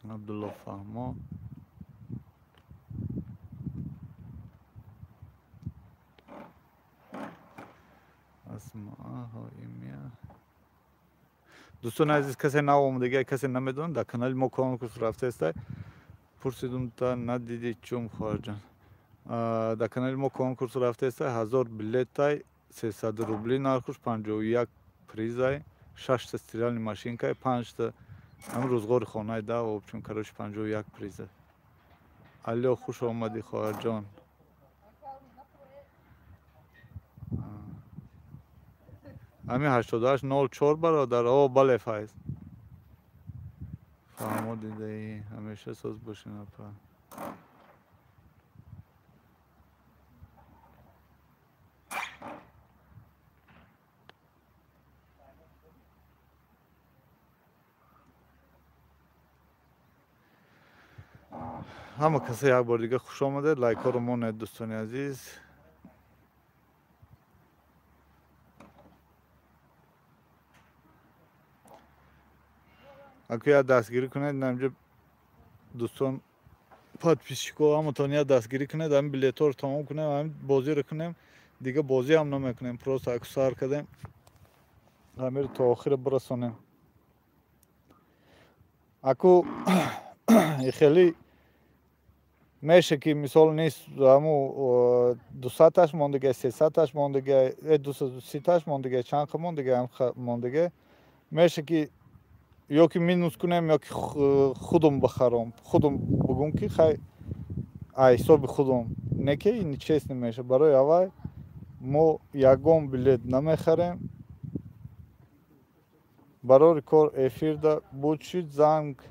Абдулло Фаҳмо. Дӯстони азиз, касе нав омадагия, касе намедонад, дар канали мо конкурс рафтаестай. Пурсидум та надидӣ чум, хоҳарҷон. Дар канали мо конкурс рафтаестай, 1000 билетай, 300 рубли нархуш, 51 призай, 6та стиральный машинкай, 5та ҳам рӯзғори хонаи да, в общем, короче, 51 призай. Алло, хуш омадӣ, хоҳарҷон. Ҳамин 8804 бародар. О, бале, Файз. Фаҳмо дидаӣ, ҳамеша соз бошин, апа. Ҳама каса як бор дига хуш омадед. Лайкҳоро монед, дӯстони азиз. Аку як дастгирӣ кунед, инҷо дӯстон подписчико ҳаматон як дастгирӣ кунед, ҳамин билетҳоро тамом кунем, ҳамин бозиро кунем, дига бозӣ ҳам намекунем, просто аку сар кардем, ҳамиро то охира бирасонем. Аку хеле меша ки мисол нест, ҳаму 200-таш мондага, 300-таш мондага, 230-таш мондага, чанд қа мондага, ҳам мондага. Меша ки ё ки минус кунем, ё ки худум бихаром. Худум бугум ки хай ай ҳисоби худум. Не ки ин честно меша. Барои авай мо ягон билет намехарем. Барори кор эфирда буд шид занг.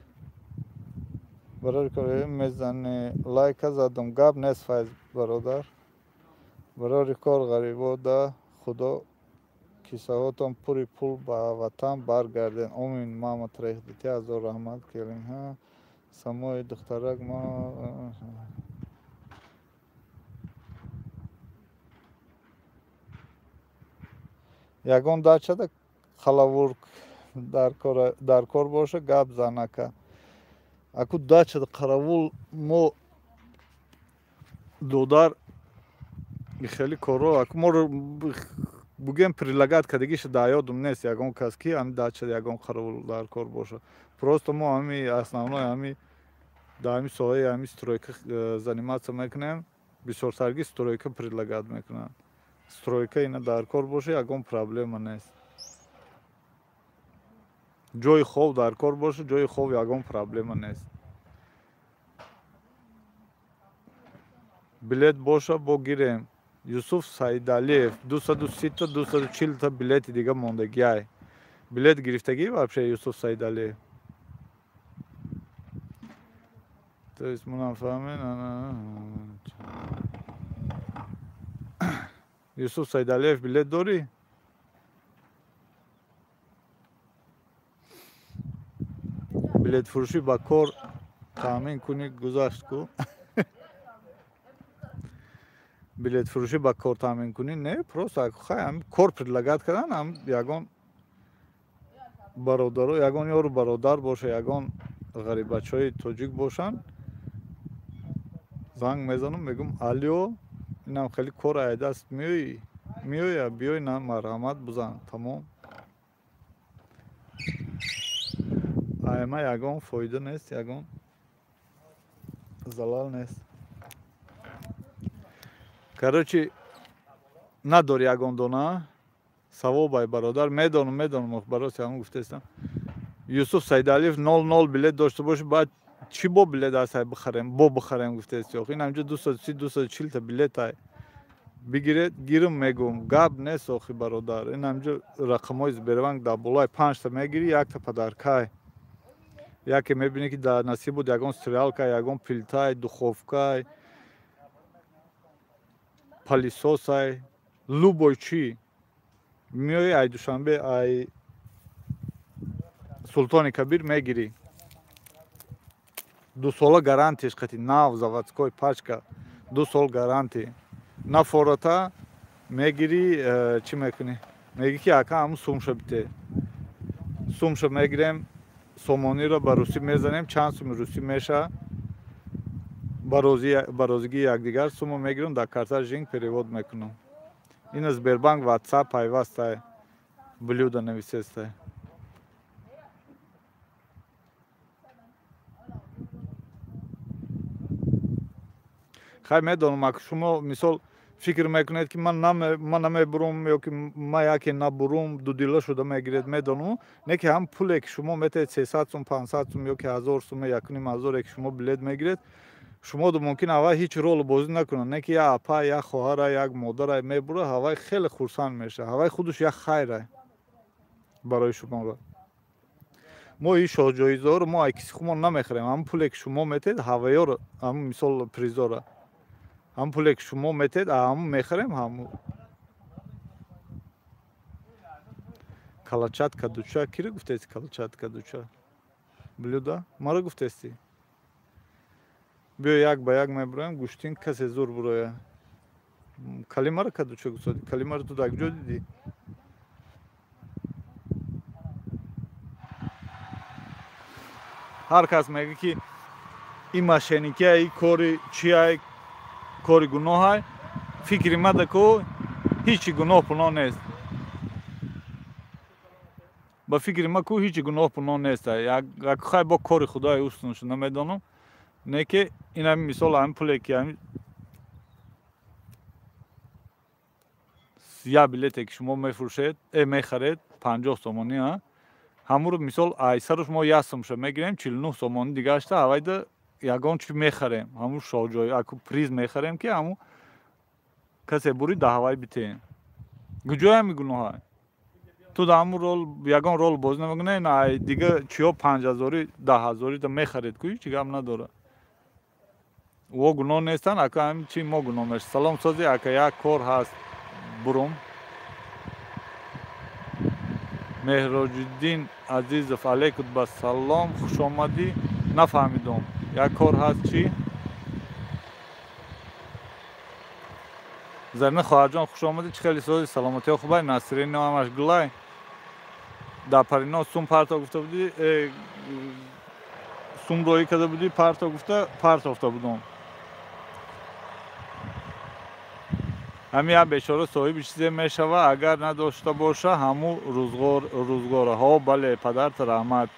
Барори кор мезане лайка задам. Гап нест Файз бародар. Барори кор ғарибо да худо кисаҳотон пури пул ба ватан баргарден. Омин. Мама трех дитя ҳазор раҳмат келин. Ҳа самои духтарак ма ягон дачада қалавурк дар кор боша гап занака. Аку дачада қаравул мо додар хеле коро аку моро бугем прилагат кадагиша да ёдум нест ягон кас ки ами дачада ягон қаравул дар кор боша. Просто мо ами основной ами да ами соҳаи ами стройка заниматься мекунем. Бисёртарги стройка прилагат мекунанд. Стройка ина дар кор боша ягон проблема нест. Ҷои хоб дар кор боша, ҷои хоб ягон проблема нест. Билет боша бо гирем. Юсуф Саидалиев 230-та 240-та билети дига мондагиай. Билет гирифтагӣ вообще Юсуф Саидалиев. То есть мунам фаҳмен. Юсуф Саидалиев билет дорӣ? Билетфурӯшӣ ба кор таъмин кунӣ гузашт ку. Билетфурӯшӣ ба кор таъмин кунӣ не, просто хай ҳам кор предлагат кардан, ҳам ягон бародаро, ягон ёру бародар боша, ягон ғарибачаҳои тоҷик бошанд, занг мезанам, мегӯм алё, инам хеле кор айдаст, меоӣ? Меоя, биёй, на марҳамат бузан, тамом. Айма ягон фоида нест, ягон залал нест. Короче, надори ягон дона савобай бародар, медонам, медонам, бароси ҳамон гуфтаистам. Юсуф Саидалиев 00 билет дошта боши, баъд чӣ бо билет ҳаст бихарем, бо бихарем гуфтаист. Ин ҳамҷо 230 240 та билет ай. Бигиред, гирм мегӯм, гап нест охи бародар. Ин ҳамҷо рақамҳои Сбербанк дар болои 5 та мегирӣ, якта подаркай. Яке мебинӣ ки дар насиб буд ягон стрелка, ягон пилтай, духовкай, палисосай, любой чӣ. Меои ай Душанбе, ай Султони Кабир мегирӣ. 2 сола гарантияш қати нав заводской пачка, 2 сол гарантия. На фората мегирӣ, чӣ мекунӣ? Мегӣ ки ака ҳамун сумша бите. Сумша мегирем, сомониро ба русӣ мезанем, чанд суми русӣ меша, ба розигии якдигар сума мегирам, дар карта жинг перевод мекунам. Ина Сбербанк WhatsApp пайвастай, блюда нависестай. Хай медонам, ака шумо мисол фикр мекунед ки ман намебурум ё ки ман яке набурум, дудила шуда мегиред, медонам. Не ки ҳам пуле ки шумо метаҳед 300 сум, 500 сум ё ки 1000 сум, 1500 ки шумо билет мегиред, шумо мумкин аввал ҳеҷ рол бозӣ накунад. Не ки як апа, як хоҳара, як модара мебура, ҳавай хеле хурсанд мешавад. Ҳавай худаш як хайра барои шуморо. Мо ин шоҳҷоизаҳоро мо ай киси худмон намехарем. Ҳамон пуле ки шумо метаҳед, ҳавайёро, ҳамон мисол призора, ҳамон пуле ки шумо метаҳед, ҳамон мехарем, ҳамон калачатка дуча. Киро гуфтаисти калачатка дуча? Блюда? Маро гуфтаисти? Биё як ба як мебуроем, гӯштин касе зур буроя. Калимаро кадуча гусодӣ? Калимаро ту дар куҷо дидӣ? Ҳар кас мегӯ ки ин мошенникия, ин кори чиай, кори гуноҳай. Фикри мада ку ҳичи гуноҳ пуноҳ нест. Ба фикри ма ку ҳеҷ гуноҳ пуноҳ нест. Як хай бо кори худои устуншу намедонам. Не ки ин ҳамин мисол ҳамин пуле ки ҳамин як билете ки шумо мефурӯшед, мехаред 50 сомонӣ, а? Ҳамуро мисол айсаруш мо як сомша мегирем, 49 сомонӣ дигашта авайда ягон чи мехарем. Ҳамун шоҳҷой, аку приз мехарем ки ҳамун касе бури даҳавай битеем. Куҷои ҳамин гуноҳа? Ту дар ҳамун рол ягон рол бозӣ намекунӣ, на ай дига чиё 5000 10000 да мехаред, ку ҳеҷ гап надорад. Во гуноҳ нестанд, ака ҳамин чи мо гуноҳ мешавем. Салом сози, ака як кор ҳаст бурум. Меҳроҷиддин Азизов, алейкум ба салом, хуш омадӣ. Нафаҳмидом. Як кор ҳаст чӣ? Зарина хоҳарҷон, хуш омадӣ. Чӣ хеле сози, саломатиҳо хубай? Насрино ҳамаш гулай. Дар парино сум парто гуфта будӣ, сум роӣ карда будӣ, парто гуфта партофта будом. Ҳамин як бечора соҳиби чизе мешава, агар надошта боша, ҳамун рӯзгора. Ҳо, бале, падарта раҳмат.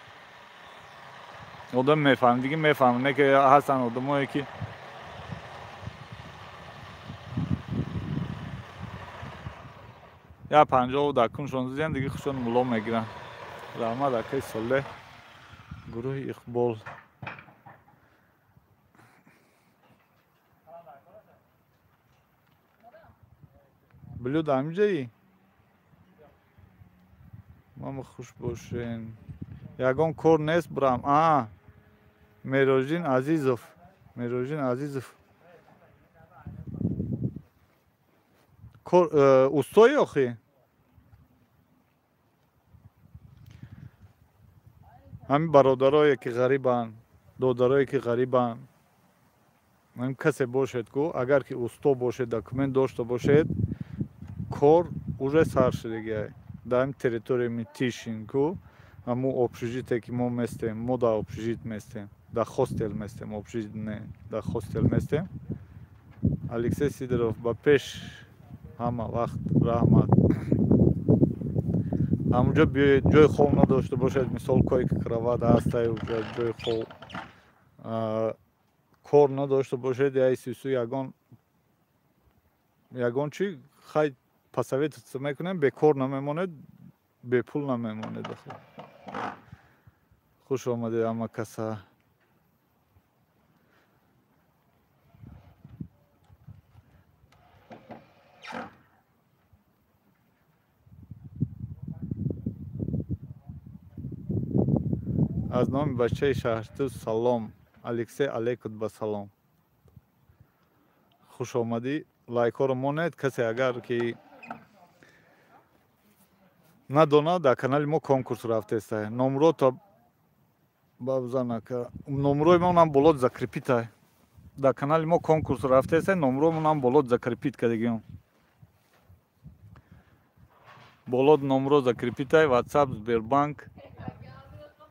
Одам мефаҳм, диги мефаҳм, не ки ҳастанд одамое ки як 50 дар куншон зидиан, диги худшон муло мегиранд. Раҳмат, акаи Солеҳ, гурӯҳи Иқбол. Блюд ҳаминҷаи? Мама хуш бошен. Ягон кор нест брам. А, Мероҷин Азизов. Мероҷин Азизов. Кор устои охи? Ҳамин бародарое ки ғарибанд, додарое ки ғарибанд, ҳамин касе бошед ку, агар ки усто бошед, документ дошта бошед, кор уже сар шудагиай. Дар ҳамин территорияи Митишин ку, ҳамун общежите ки мо местем, мо дар общежит местем, дар хостел местем, общежит не, дар хостел местем. Алексей Сидоров, ба пеш ҳама вақт раҳмат. Ҳамунҷо биёед, ҷои хоб надошта бошед, мисол койка кроват ҳастай, уҷа ҷои хоб. Кор надошта бошед, яй сису ягон чи хай посоветоваться мекунем, бекор намемонед, бепул намемонед. Хуш омадед ҳама каса. Аз номи бачаи шаҳрту салом. Алексей, алейкум ба салом. Хуш омадӣ. Лайкҳоро монед. Касе агар ки надонад, дар канали мо конкурс рафтеста. Номро то бабзанака. Номрои монам болот закрепита. Дар канали мо конкурс рафтеста, номро монам болот закрепит кардагиам. Болот номро закрепитай, WhatsApp, Сбербанк.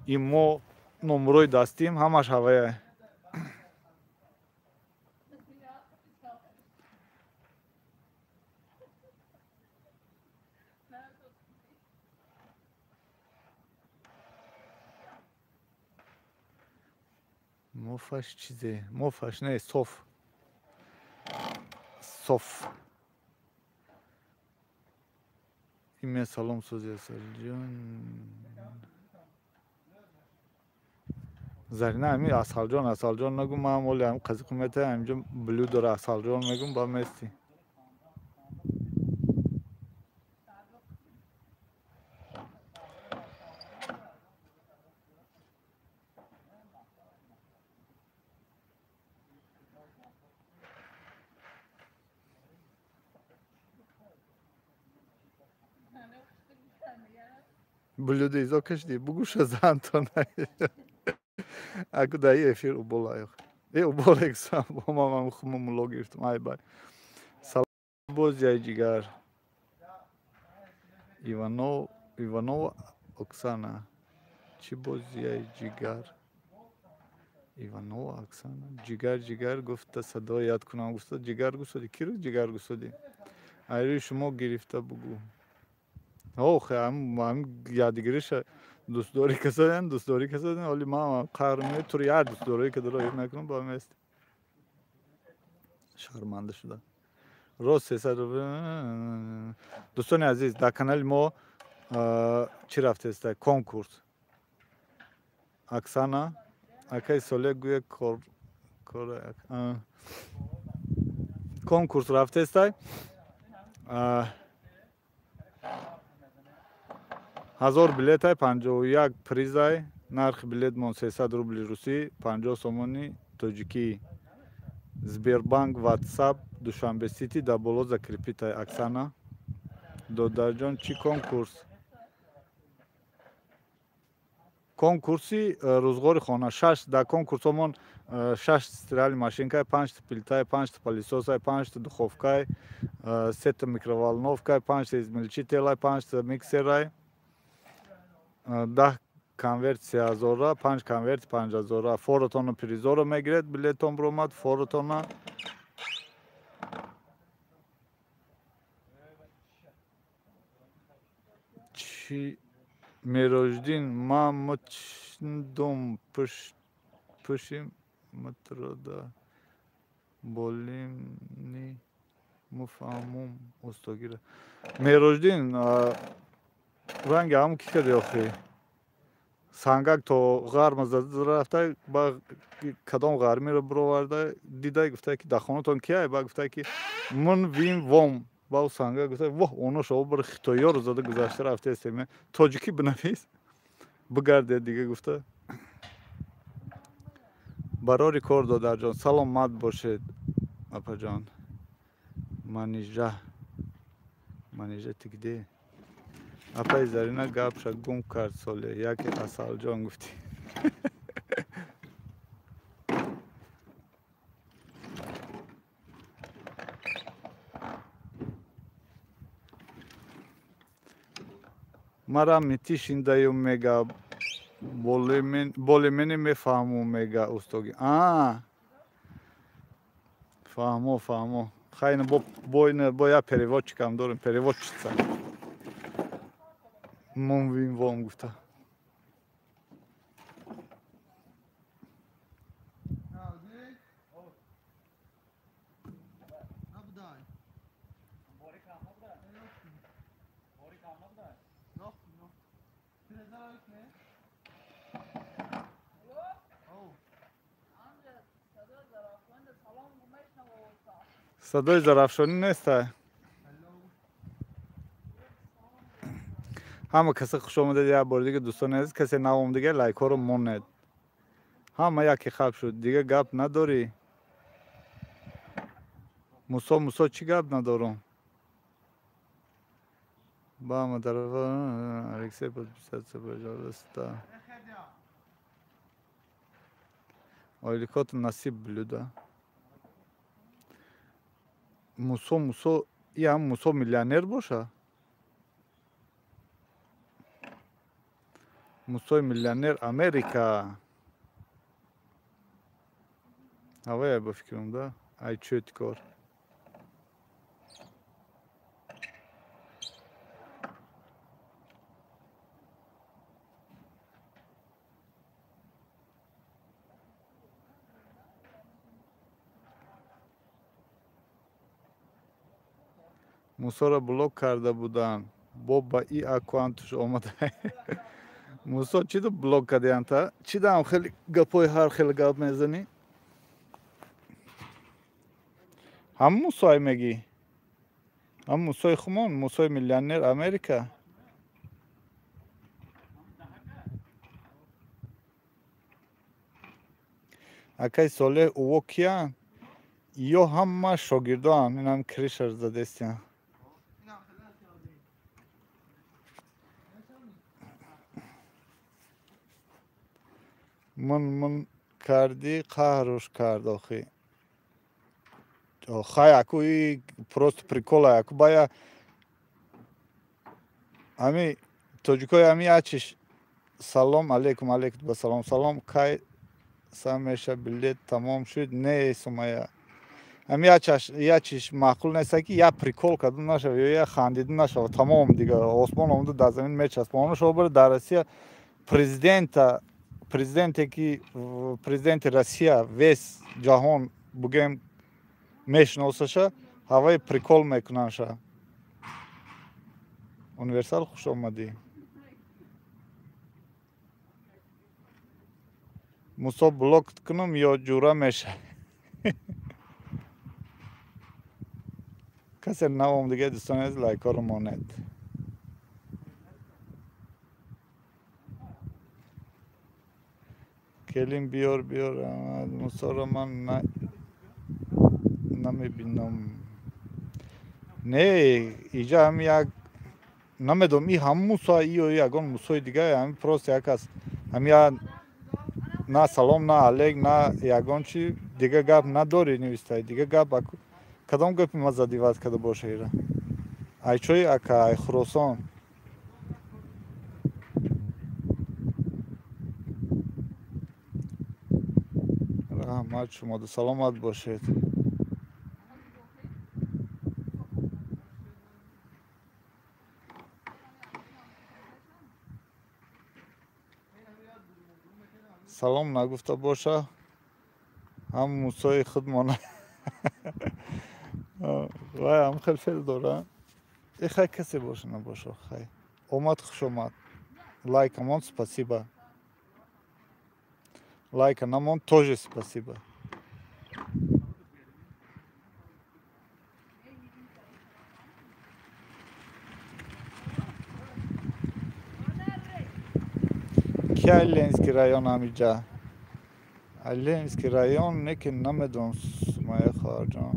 Имо номрои дастим, ҳамаш ҳавая. Мофаш чизе? Мофаш не, соф. Соф. Имя салом сози Асалҷон. Зарина ҳамин Асалҷон, Асалҷон нагу, ман ҳам оли ҳамин қазиқу метаям, ҳаминҷо блю дора Асалҷон мегум, ба мести. Блюдо изо кашди, бугуша за Антона. Аку даи эфир уболаёх. Уболексам, бо мамам хуму муло гирифтам, ай бай. Салом боз яй ҷигар. Иванова Оксана. Чӣ боз яй ҷигар? Иванова Оксана. Ҷигар, ҷигар гуфта садо яд кунам гуфта ҷигар гусодӣ. Киро ҷигар гусодӣ? Айрӯи шумо гирифта бугу. Охе, ам ядгириша дӯстдорӣ касадан, дӯстдорӣ касадан, оли ман қаҳр ме тур яр дӯстдорӣ кадро мекунам ба мест. Шарманда шуда. Рост 300 рубл. Дӯстони азиз, дар канали мо чӣ рафтеста? Конкурс. Оксана, акай Соле гӯя кор кор конкурс рафтестай. 1000 билетай, 51 призай, нархи билетмон 300 рубли русӣ, 50 сомони тоҷикӣ. Сбербанк, WhatsApp, Душанбе Сити дар боло закрепитай. Оксана. Додарҷон, чӣ конкурс? Конкурси рӯзғори хона. Шаш дар конкурсомон 6 стиральный машинкай, 5 плитай, 5 пылесосай, 5 духовкай, 3 микроволновкай, 5 измельчителай, 5 миксерай, 10 конверт 3000, 5 конверт 5000. Форотона призоро мегиред, билетон бромад, форотона. Чи Мероҷдин, ма мчндум пушим мтрода болимни муфаҳмум устогира. Мероҷдин, ранги ҳамун ки кади охи? Сангак то ғарма зада рафта, ба кадом ғармиро бироварда, дида гуфта ки дар хонатон кияй, ба гуфта ки мун вин вом. Ба сангак гуфта воҳ, оно шово бар хитоёро зада гузашта рафтаестем. Тоҷикӣ бинавис, бигарде дига гуфта. Барори кор, додарҷон, саломат бошед, апаҷон. Манижа, Манижа ты где? Апаи Зарина гапша гум кард соле, яке Асалҷон гуфтӣ. Мара метишиндаю мега болемени мефаҳму мега устоги. Фаҳмо, фаҳмо. Хайна бо я переводчикам дорем, переводчица. Мун вин вом гуфта. Садои Зарафшонӣ нестай. Ҳама каса хуш омадед як бори дига, дӯстони азиз, касе наомадига лайкҳоро монед. Ҳама яке хаб шуд, дига гап надорӣ? Мусо, Мусо, чӣ гап надорум? Ба ҳама тарафа Алексей, подписаться, пожалуйста. Ойликот насиб блюда. Мусо, Мусо, ям Мусо миллионер боша? Мусои миллионер Америка. Ҳавая ба фикрам, да? Ай чӯт кор. Мусоро блок карда буданд. Бо ба и аккаунташ омада. Мусо, чӣ блок кардианта? Чӣ дам хеле гапҳои ҳар хел гап мезанӣ? Ҳам Мусой мегӣ? Ҳам Мусои хумон, Мусои миллионер Америка? Акай Солеҳ, уво киянд? Ё ҳама шогирдоанд, инам кришар задестиянд. Мун мун кардӣ, қаҳруш кард охи. Хай, аку и просто прикола, аку бая ами тоҷикои ами ячиш. Салом алейкум, алейкум ба салом, салом. Кай сам меша билет тамом шуд? Не, Сумая. Ҳами я чиш маъқул неста, ки я прикол карда нашава ё я хандида нашава, тамом дига осмон омада дар замин мечаспа. Оно шумо бара дар Россия президента, президенте ки президенти Россия весь ҷаҳон бугем мешиносаша, ҳаваи прикол мекунанша. Универсал, хуш омадӣ. Мусо, блок кунам ё ҷура меша? Касе навом дига, дӯстони азиз, лайкҳоро монед. Келин биёр, биёр. Мусоро ман намебинам. Не, иҷа ҳам як намедонам, и ҳам Мусо иё ягон Мусои дига, ҳами просто як аст. Ҳами я на салом, на алейк, на ягон чи дига гап надори, нивистай. Дига гап кадом гапи ма задиват карда боша ира? Ай чой, ака, ай Хуросон. Раҳмат шумода, саломат бошед. Салом нагуфта боша, ҳам Мусои худмона. Вай ҳам хел фел дора. Э, хай, касе боша набоша, хай. Омад, хуш омад. Лайка мон, спасибо. Лайка намон, тоже спасибо. Ки Ленинский район ҳамиҷа? Ленинский район не ки намедонам, Сумая хоҳарҷон.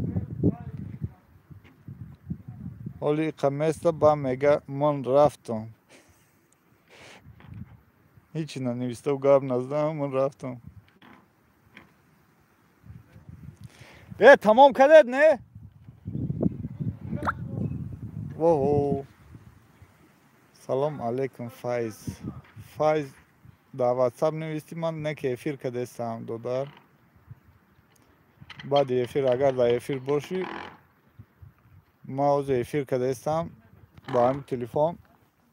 Ҳоли иқа места ба мега ман рафтам. Ҳичи нанавистав, гап назадам, ман рафтам. Э, тамом кардед, не? Воҳо. Салом алейкум, Файз. Файз, дар ватсап навистӣ, ман не ки эфир кардестам, додар. Баъди эфир, агар дар эфир бошӣ, ман ҳозир эфир кардестам ба ҳамин телефон,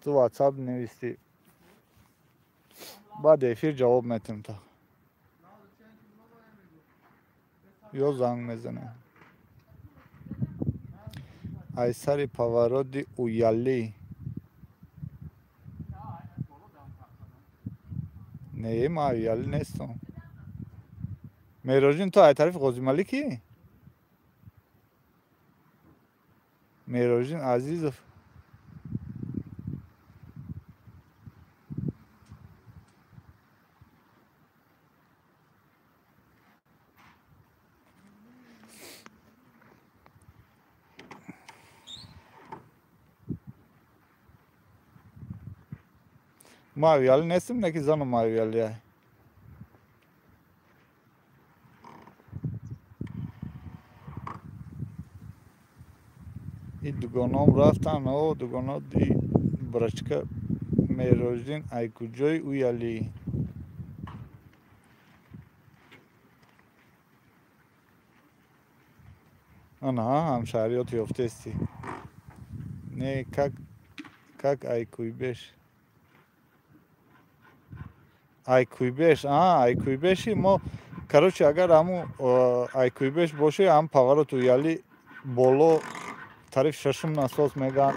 ту ватсап навистӣ. Баъди эфир ҷавоб метиҳам та. Ё занг мезанем. Ай сари повороти Уялӣ. Не, ман Уялӣ нестам. Меҳроҷин, ту ай тарафи Ғозималикӣ? Меҳроҷин Азизов. Ман Уялӣ нестам, не ки занам Уялия. И дугоном рафтан, о, дугоно ди брачка. Меҳроҷдин, ай куҷои Уялӣ? Ана, ҳамшаҳриёт ёфтестӣ. Не, как ай Куйбеш? Ай Куйбеш, а, ай Куйбеши мо, короче, агар ҳаму ай Куйбеш бошӣ, ҳам поворот Уялӣ боло тарафи шашум насос меган.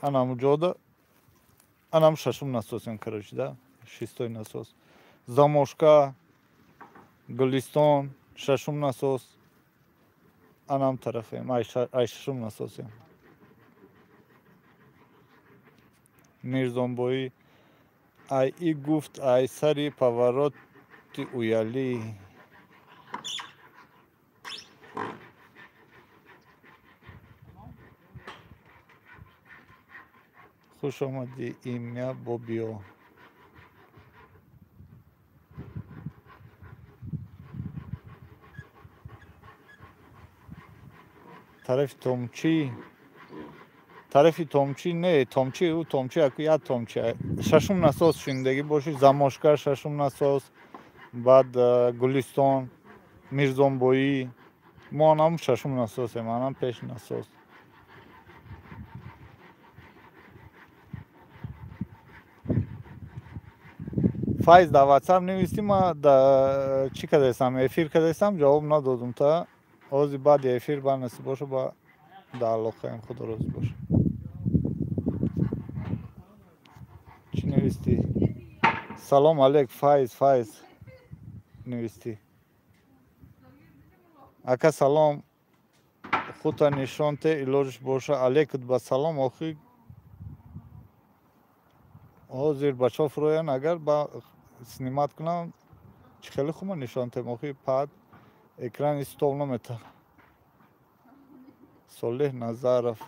Ана ҳаму ҷода, ана ҳаму шашум насосем, короче, да, шестой насос. Замошка, Гулистон, шашум насос. Ана ҳам тарафем, ай шашум насосем. Мирзонбоӣ, ай и гуфт, ай сари повороти Уялӣ. Хуш омадӣ, имя Бобиё. Тарафи Томчӣ, тарафи Томчӣ не, Томчӣ, ӯ Томчӣ, аку як Томчӣ. Шашум насос шиндагӣ бошӣ, Замошка, шашум насос, баъд Гулистон. Мирзонбоӣ. Мо анам шашум насосем, анам пеш насос. Файз дар WhatsApp нависти, ма да чӣ кардастам, эфир кардастам, ҷавоб надодум та. Ҳозир баъди эфир ба насиб боша, ба дар алоқаем, худо розӣ боша. Чӣ навистӣ? Салом алейк, Файз, Файз навистӣ. Ака салом, хута нишон те, илоҷиш боша. Алейкут ба салом. Охи ҳозир бачаҳо фуроян, агар ба снимат кунам, чӣ хеле хума нишон тем, охи пад экрани стол намета. Солеҳ Назаров,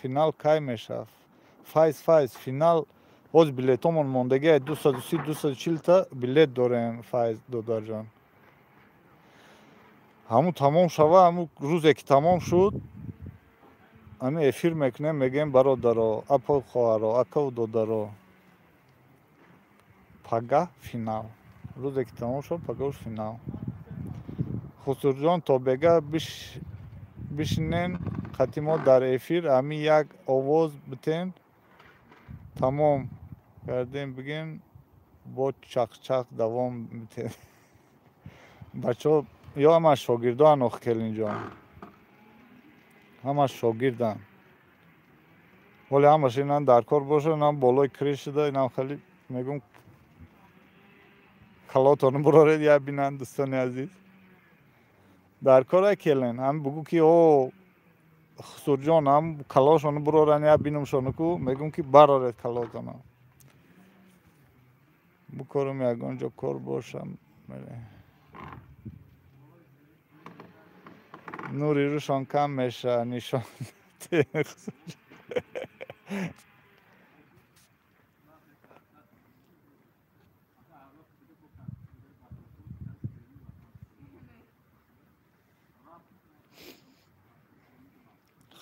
финал кай мешав? Файз, Файз, финал ҳозир билетомон мондагӣ, 230 240 та билет дорем, Файз додарҷон. Ҳамун тамом шава, ҳамун рӯзе ки тамом шуд, ҳамин эфир мекунем, мегӯем бародаро, апо, хоҳаро, акаву додаро, пага финал. Рӯзе ки тамом шуд, пагауш финал. Хусурҷон, то бега бишинен қати мо дар эфир, ҳамин як овоз битен, тамом кардем, бигем бо чақчақ давом битен. Бачаҳо ё ҳама шогирдоан, ох келинҷон, ҳама шогирдан. Ҳоле ҳамаш инан дар кор боша, инам болои крышида, инам хеле мегум калотон буроред, я бинанд дӯстони азиз. Дар кора келин, ҳам бугу ки о Хусурҷон, ҳам калошону буроран, я бинумшону ку, мегум ки бароред калотона. Букорум ягон ҷо кор бошам. Нури рӯшон кам меша, нишон.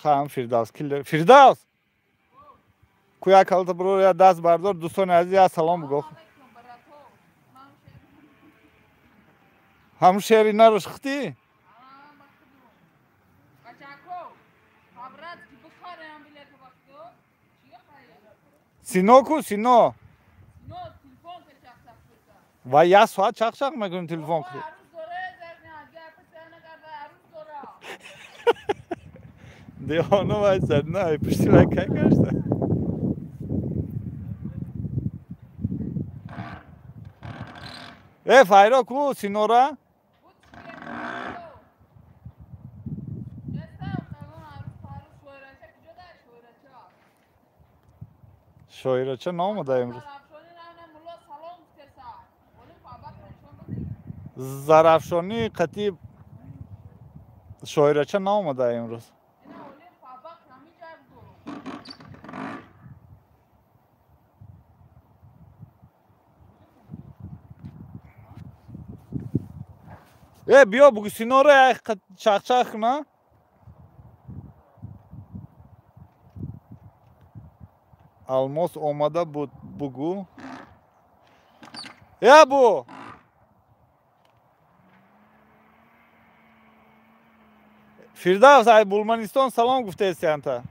Хам Фирдавс киллер. Фирдавс! Куя калта бро, я даст бардор, дӯстони азиз, я салом бугох. Ҳамун шеъри нарош хитӣ? Сино ку, Сино? Ва як соат чақ-чақ мекунем телефон. Девона вай зад, на, пушти вай кай гашта. Э, Файро ку, Синора? Шоирача наомада имрӯз. Зарафшонӣ қатъи шоирача наомада имрӯз. Э, биё бугу Синора чақчақ куна. Алмос омада буд, бугу. Э, бу! Фирдавс, ай Булманистон салом гуфтаестиянта.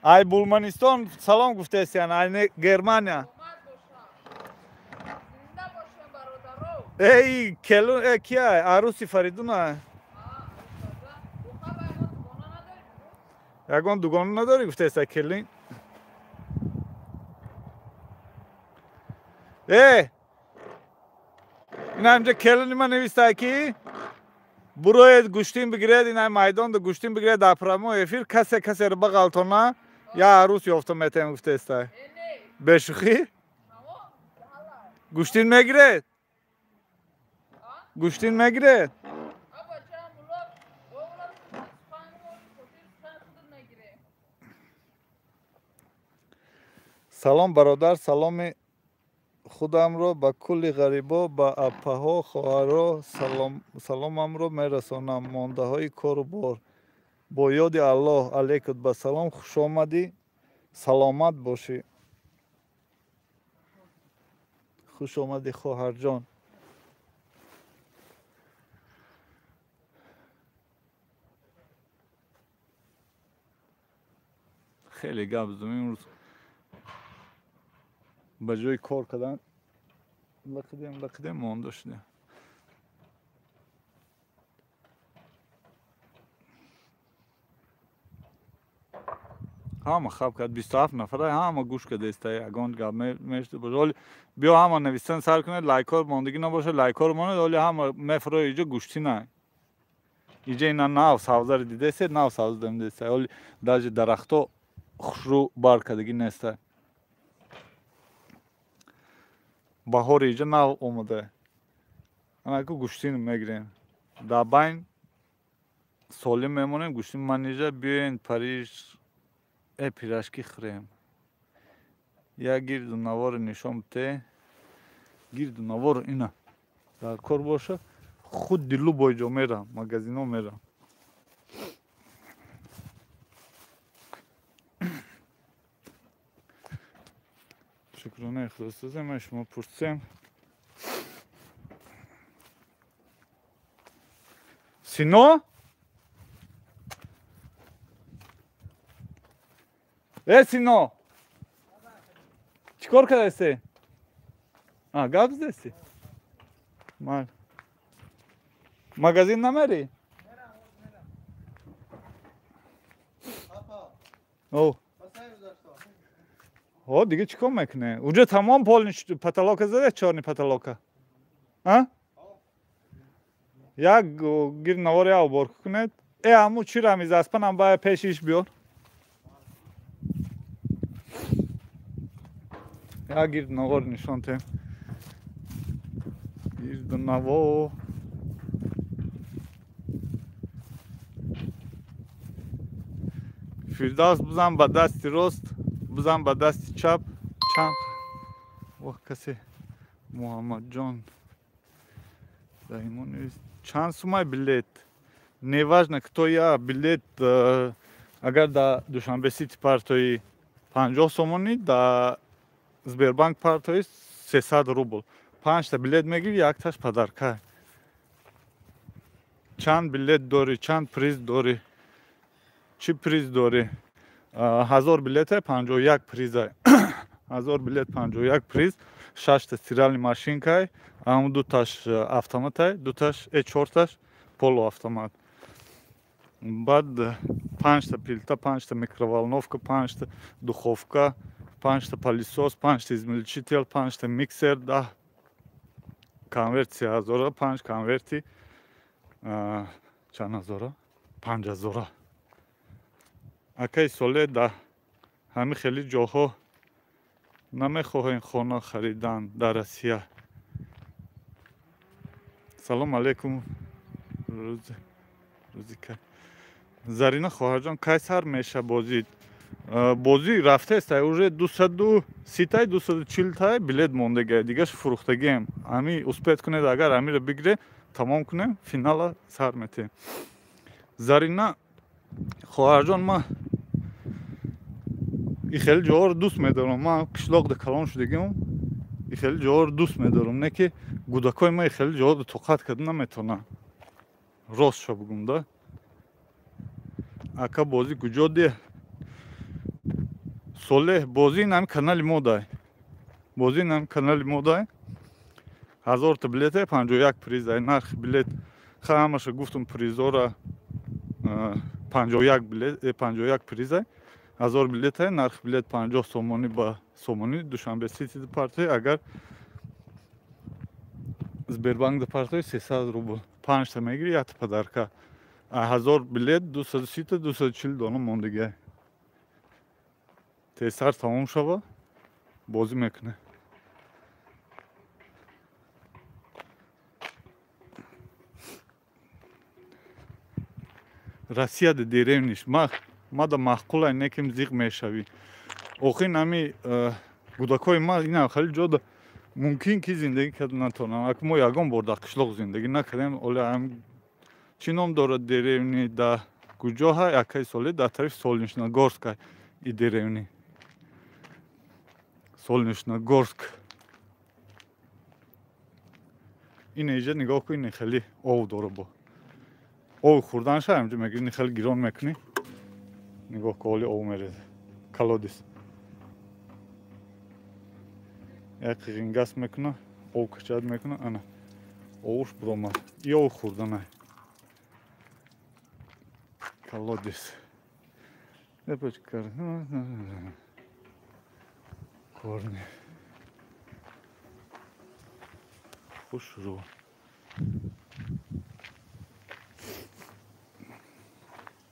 Ай Булманистон салом гуфтаестиян, ай Германия. Эй, келун, э, кия? Аруси Фаридуна. Ягон дугона надорӣ гуфтаеста келин? Э! Ина инҷа келини ман навистае ки буроед гӯштин бигиред, ина майдонда гӯштин бигиред дар прямой эфир, касе касеро бағалтона, я арӯс ёфта метаем гуфтаестай. Бешӯхӣ? Гӯштин мегиред? Гӯштин мегиред? Салом бародар, саломи худамро ба кулли ғарибо, ба апаҳо, хоҳаро саломамро мерасонам. Мондаҳои кору бор. Бо ёди Аллоҳ, алейкут ба салом, хушомадӣ, саломат бошӣ. Хуш омадӣ, хоҳарҷон. Хеле гап задам имрӯз. Ба ҷои кор кардан лақидем монда шудем. Ҳама хаб кард, 27 нафара ҳама гӯш кардаиста, ягон гап мешуда бошад. Оли биё ҳама навистан сар кунед, лайкҳо мондагӣ набошад, лайкҳоро монед, оли ҳама мефурои иҷо гӯштӣ на. Иҷа ина нав савзаро дидаистед, нав савза дамидаиста. Оли даже дарахто хушрӯ бар кардагӣ неста. Баҳори иҷа нав омада. Анаку гӯштин мегирем. Дар байн солим мемонем, гӯштин манижа биёен Париж пирашки хӯрем. Як гирду наворо нишон бите. Гирду наворо ина дар кор боша. Худ дилу бойҷо мерам, магазино мерам. Шукронаи Худо ман шумо пурсем. Сино? Э, Сино! Чӣ кор кардаисте? А, гап задасти? Мал. Магазин намери? О. О, дига чӣ кор мекунӣ? Уҷа тамом полни потолока зада, чорни потолока. А? Як гир навор як уборка кунед. Э, ҳаму чӣ рамиз аспанам бая пешиш биёр. Як гирду навор нишон тем. Гирду наво. Фирдавс бизан ба дасти рост, бизан ба дасти чап. Чанд вах касе Муҳаммадҷон Раҳимон чанд сумай билет? Неважно кто я, билет агар да Душанбе Сити партои 50 сомонӣ, да Сбербанк партои 300 рубл. 5та билет мегири, якташ подарка. Чанд билет дорӣ, чанд приз дорӣ? Чӣ приз дорӣ? 1000 билета 51 приза. 1000 билет 51 приз, 6та стиральный машинкай, ам дуташ автоматай, дуташ чорташ полуавтомат. Баъд 5та плита, 5та микроволновка, 5та духовка, 5та пылесос, 5та измельчитель, 5та миксер, 10 конверт 3000, 5 конверти чанд ҳазора? 5000. Акаи соле да ҳами хеле ҷоҳо намехоҳем хона харидан дар Россия. Салом алейкум. Рӯзика. Зарина хоҳарҷон, кай сар меша бозӣ? Бозӣ рафтааст, уже 230-тай, 240-тай билет мондагай, дигаш фурӯхтагием. Ҳами успеть кунед, агар ҳамиро бигире, тамом кунем, финала сар метем. Зарина хоҳарҷон, ман и хеле ҷоҳоро дӯст медорам. Ман қишлоқда калон шудагиам, и хеле ҷоҳоро дӯст медорам. Не ки гудакҳои ман и хеле ҷоҳоро тоқат карда наметавонанд. Ростша бугум да. Ака бозӣ куҷо де? Солеҳ, бозӣ ин ҳами канали мо дай. Бозӣ ин ҳами канали мо дай. 1000та билете, 51 приз ай. Нархи билет ха ҳамаша гуфтум, призора 51 билет, 51 приз ай. 1000 билет, нархи билет 50 сомонӣ ба сомонӣ Душанбе Сити партои, агар Сбербанк партои 300 рубл. 5та мегири, якта подарка. 1000 билет 230 240 дона мондагиай. Тезтар тамом шава, бозӣ мекунем. Россия да деревниш. Ма да маъқулай, неким зиқ мешавӣ. Охин ҳами гудакҳои ма ина хеле ҷо мумкин ки зиндагӣ карда натавонам. Ака мо ягон бор дар қишлоқ зиндагӣ накардем. Оли ҳам чӣ ном дорад деревни да куҷо ҳай? Акаи соле дар тарафи Солнечногорск и деревни. Солнечногорск. Ин иҷа нигоҳ кун, ин хеле ов дора бо. Ов хӯрданша ҳамҷо мегири, ин хеле гирон мекунӣ. Нигоҳ кун, оли ов мереза. Колодец. Як ғингас мекуна, об качад мекуна, ана. Овуш буромад. И об хӯрданай. Колодец. Корни. Хушрӯ.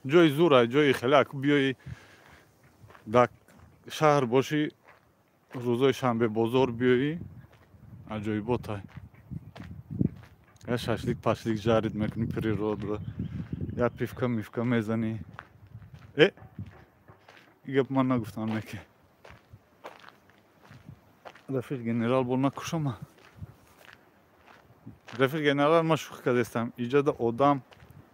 Ҷои зур, ҷои хеле аку биёи дар шаҳр бошӣ, рӯзои шанбе бозор биёӣ, аҷоиботай. Я шашлик пашлик жарить мекунӣ природа, я пивка мивка мезанӣ. Э, гап ман нагуфтам неки. Рафиқ генерал бо накушама. Рафиқ генерал ма шӯхӣ кардастам. Иҷода одам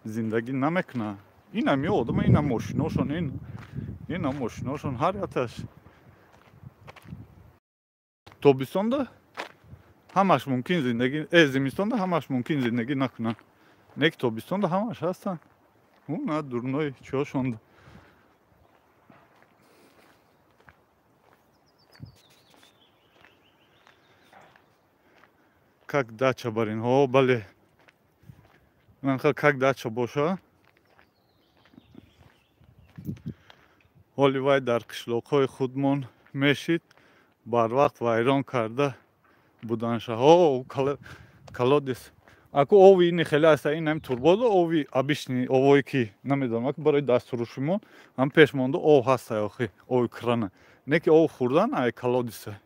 зиндагӣ намекуна. Инам ё одама, инам мошиношон, инам мошиношон ҳар яташ. Тобистонда ҳамаш мумкин зиндагӣ, зимистонда ҳамаш мумкин зиндагӣ накунанд. Не ки тобистонда ҳамаш ҳастанд. На дурной чиҳошонда. Как дача барин. Ҳо, бале. Ман хел как дача боша. Ҳоли вай дар қишлоқҳои худмон мешид, барвақт вайрон карда буданша. Ҳо, колодец. Аку ови ини хеле аста, ин ҳам турбодо ови обычный овое ки намедонам, аку барои дастфурӯшимон ҳам пеш монда ов ҳаста охи, ови крана. Не ки ов хӯрдан ай колодеса.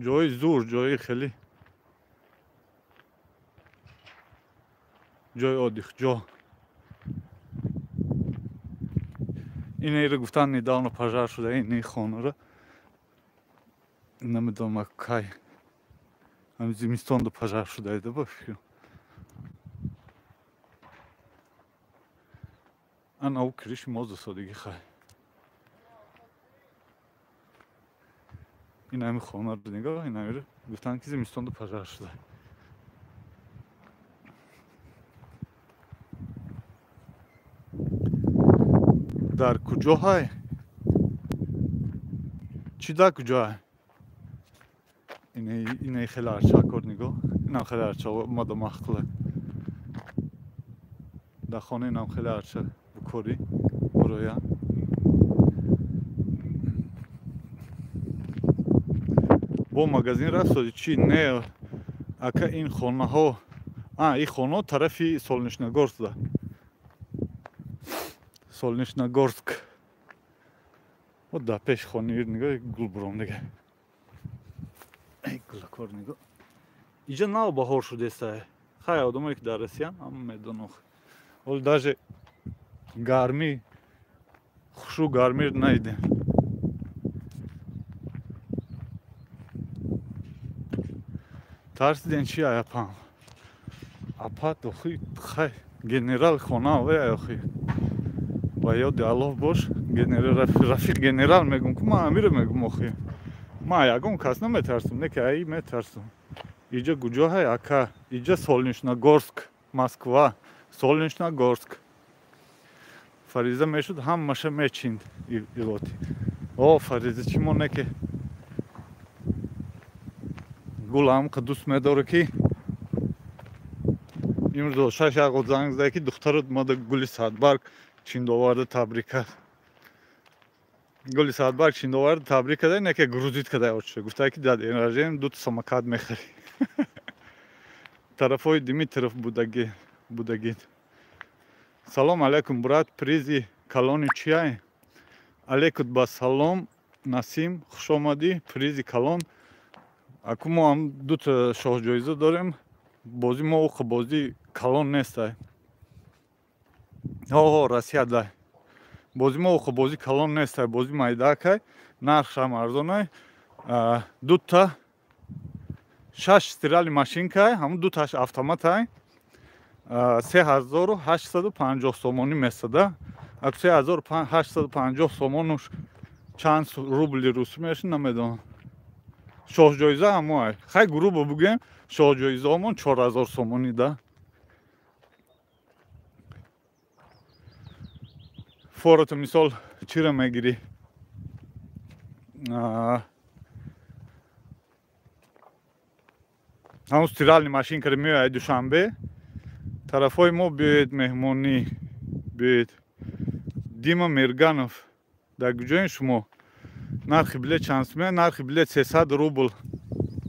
Ҷои зур, ҷои хеле ҷои отдых ҷо. Инеро гуфтан недавно пожар шуда, ини хонаро. Намедонам кай. Ҳамин зимистонда пожар шуда эда ба фикр. Ана ӯ крыши мо засодагӣ хай. Ин ҳамин хонаро нигоҳ, ин ҳамиро гуфтанд ки зимистонда пожар шуда. Дар куҷо ҳай? Чӣ дар куҷо ҳай? Инаи хеле арчакор нигоҳ. Инам хеле арча омада маҳқила. Дар хона инам хеле арча букорӣ буроя. Бо магазин рафтоди чӣ? Не, ака ин хонаҳо, ин хонаҳо тарафи Солнечногорск да. Солнечногорск. Вот дар пеши хонаи нигоҳ гул буром дига. Эй гулакор нигоҳ. Иҷа нав баҳор шудеста. Хай одамое ки дар Россиян ҳама медонанд. Ҳоло даже гармӣ, хушу гармиро надидем. Тарсиден чи ай апам? Апа охи хай генерал хона вай охи. Ба ёди Аллоҳ бош, генерал рафиқ генерал мегум ку ман амиро мегум охи. Ман ягон кас наметарсум, не ки ай метарсум. Иҷа куҷо ҳай ака? Иҷа Солнечногорск, Москва, Солнечногорск. Фариза мешуд ҳамаша мечинд илоти. О, Фариза чӣ моне ки гул ҳам дӯст медоре ки имрӯз шаш яғо занг зада ки духтарат мада гули садбарг чиндоварда табрик кард. Гули садбарг чиндоварда табрик карда, не ки грузит карда оча. Гуфта ки дар день рождения дута самокат мехарӣ. Тарафҳои Димитров будагид. Салом алейкум, брат, призи калони чиай? Алейкум ба салом, Насим, хуш омадӣ. Призи калон. Аку мо ҳам дута шоҳҷоиза дорем. Бозӣ мо охи бозӣ калон нестай. Ҳо, Россия дай. Бозӣ мо охи бозӣ калон нестай, бозӣ майдаакай, нархшам арзонай. Дута 6 стирали машинкай, ҳамун дуташ автоматай. 3850 сомонӣ месада. Аку 3850 сомонуш чанд рубли русӣ мешавад намедонам. Шоҳҷоиза ҳамо хай грубо бугӯем, шоҳҷоизаомон 4000 сомонӣ да. Фората мисол чира мегирӣ? Ҳамун стиральный машинкаро меояд Душанбе, тарафҳои мо биёед меҳмонӣ биёед. Дима Мерганов, дар куҷоем шумо? Нархи билет чанд сум? Нархи билет 300 рубл.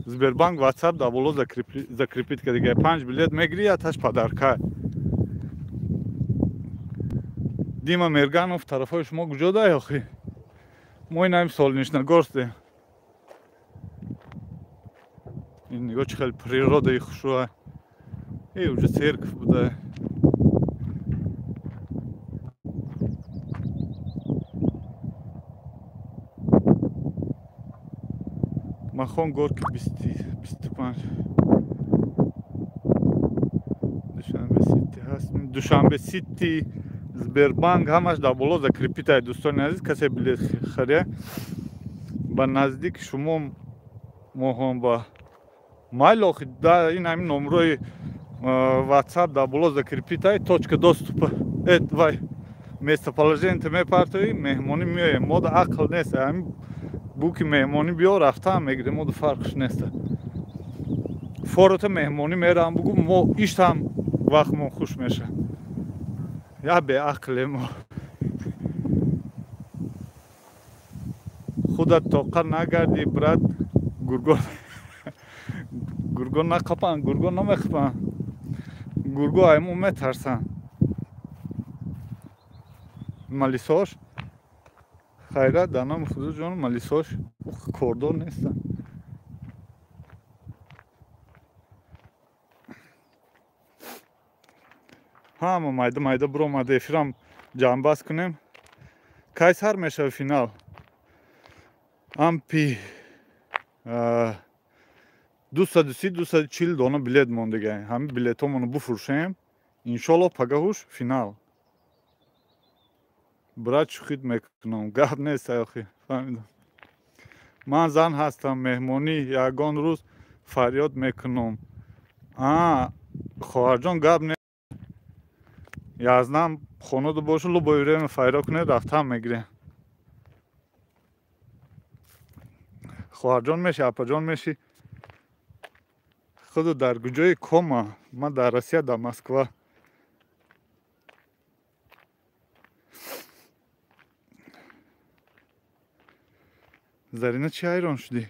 Сбербанк WhatsApp дар боло закрепить кардига. 5 билет мегирӣ, яташ подарка. Дима Мерганов, тарафҳои шумо куҷо дай охи? Мо инам Солнечногорск. Ин нигоҳ чӣ хеле природаи хушрӯа. Э, уже церковь буда. Махон Горки 25. Душанбе Сити ҳаст. Душанбе Сити, Сбербанк ҳамаш дар боло закрепить ай, дӯстони азиз, касе билет хария ба наздик шумо моҳон ба майл охи да ин ҳамин номрои WhatsApp дар боло закрепить ай, точка доступа вай местоположение мепартоӣ, меҳмонӣ меоем. Мо да ақл нест, ҳамин буки меҳмонӣ биё рафтаам мегирем, мо да фарқш нест. Форота меҳмонӣ мерам бугу, мо иштам вақтмон хуш меша. Я беақле мо. Худат тоқа нагардӣ, брат, гургон гургон нақапанд, гургон намехапанд. Гурго ай мо метарсанд. Малисош хайрат дар номи худо ҷон, малисош кордор нестанд. Ҳама майда майда биромада эфирам ҷамъбаст кунем. Кай сар мешава финал? Ампи 230-240 дона билет мондага. Ҳамин билетҳомонро буфурӯшем, иншоллоҳ пагаҳуш финал. Брат, шӯхит мекунам, гап нест охи, фаҳмидам. Ман зан ҳастам, меҳмонӣ ягон рӯз фарёд мекунам. Хоҳарҷон, гап не, язнам хонада бошу, любое время фарёд кунед, рафтам мегирем. Хоҳарҷон меши, апаҷон меши. Худо дар куҷои кома? Ман дар Россия, дар Москва. Зарина, чӣ ҳайрон шудӣ?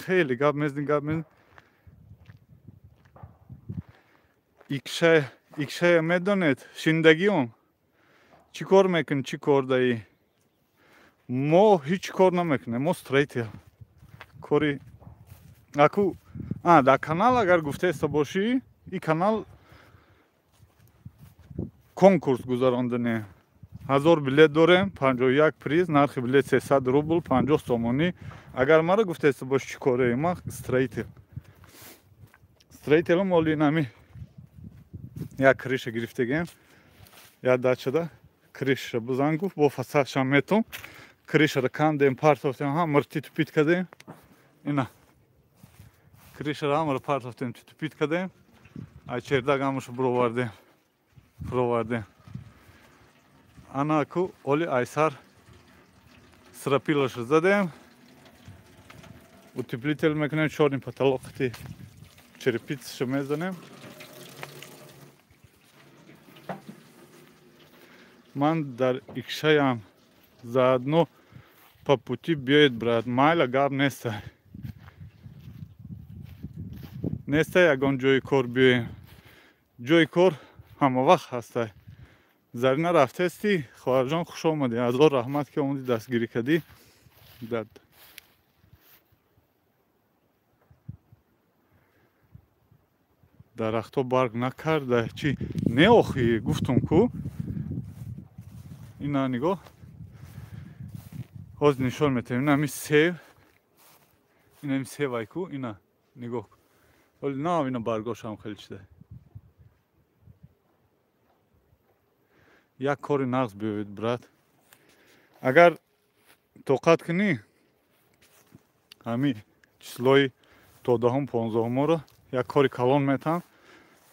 Хеле гап мезанӣ, гап мезанӣ. Икшая медонед, шиндагиом чӣ кор мекунӣ, чӣ кор даӣ? Мо ҳеҷ кор намекунем, мо строитель. Кори аку дар канал агар гуфтаеста бошӣ, ин канал конкурс гузарондане. 1000 билет дорем, 51 приз, нархи билет 300 рубл, 50 сомонӣ. Агар маро гуфтаеста бошӣ чӣ кореи, ман строитель. Строителам оли нами як крыша гирифтагем, як дачада крыша бизан гуфт, бо фасадшам метум. Крышаро кандем, партофтем, ҳамаро титупит кардем. Ина крышаро ҳамаро партофтем, титупит кардем. Ай чердак ҳамашо бировардем, фуровардем. Ана ку оли айсар стропилашо задем. Утеплитель мекунем, чёрный потолок ти черепицашо мезанем. Ман дар икшаям, заодно по пути биёед, брат. Майла, гап неста. Неста ягон ҷои кор биёем. Ҷои кор ҳама вақт ҳаста. Зарина, рафтаисти? Хоҳарҷон, хуш омадӣ. Ҳазор раҳмат ки омадӣ, дастгирӣ кардӣ. Дарахтҳо барг накарда чӣ? Не охи, гуфтум ку. Ина нигоҳ. Ҳозир нишон метавем. Ина ҳами сев. Ина ҳами сев ай ку, ина. Нигоҳ кун. Вале нав ина баргошам хеле чида. Як кори нағз биёвед, брат. Агар тоқат кунӣ, ҳами числои то 10-ум 15-умро як кори калон метам.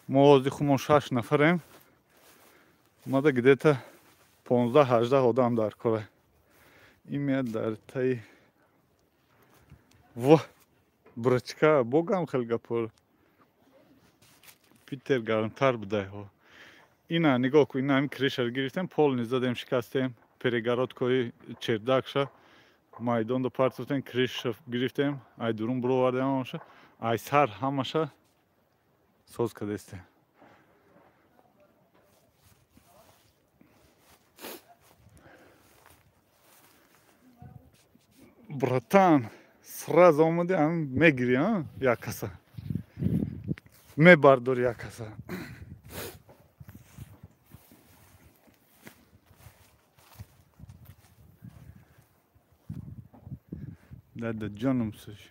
Мо ҳозир хумон 6 нафарем. Мада где-то 15-18 одам дар кора. Ин меяд дар таи во брачка богам хел гапор. Питер гармтар будай ҳо. Ина нигоҳ кун, ина ҳамин крышаро гирифтем, полни задем, шикастем, перегородкаи чердакша майдонда партофтем, крыша гирифтем, ай дурун буровардем ҳамаша, ай сар ҳамаша соз кардестем. Братан, сразу омади, ҳам мегири, а? Як каса. Мебардори як каса. Дада ҷоном суши.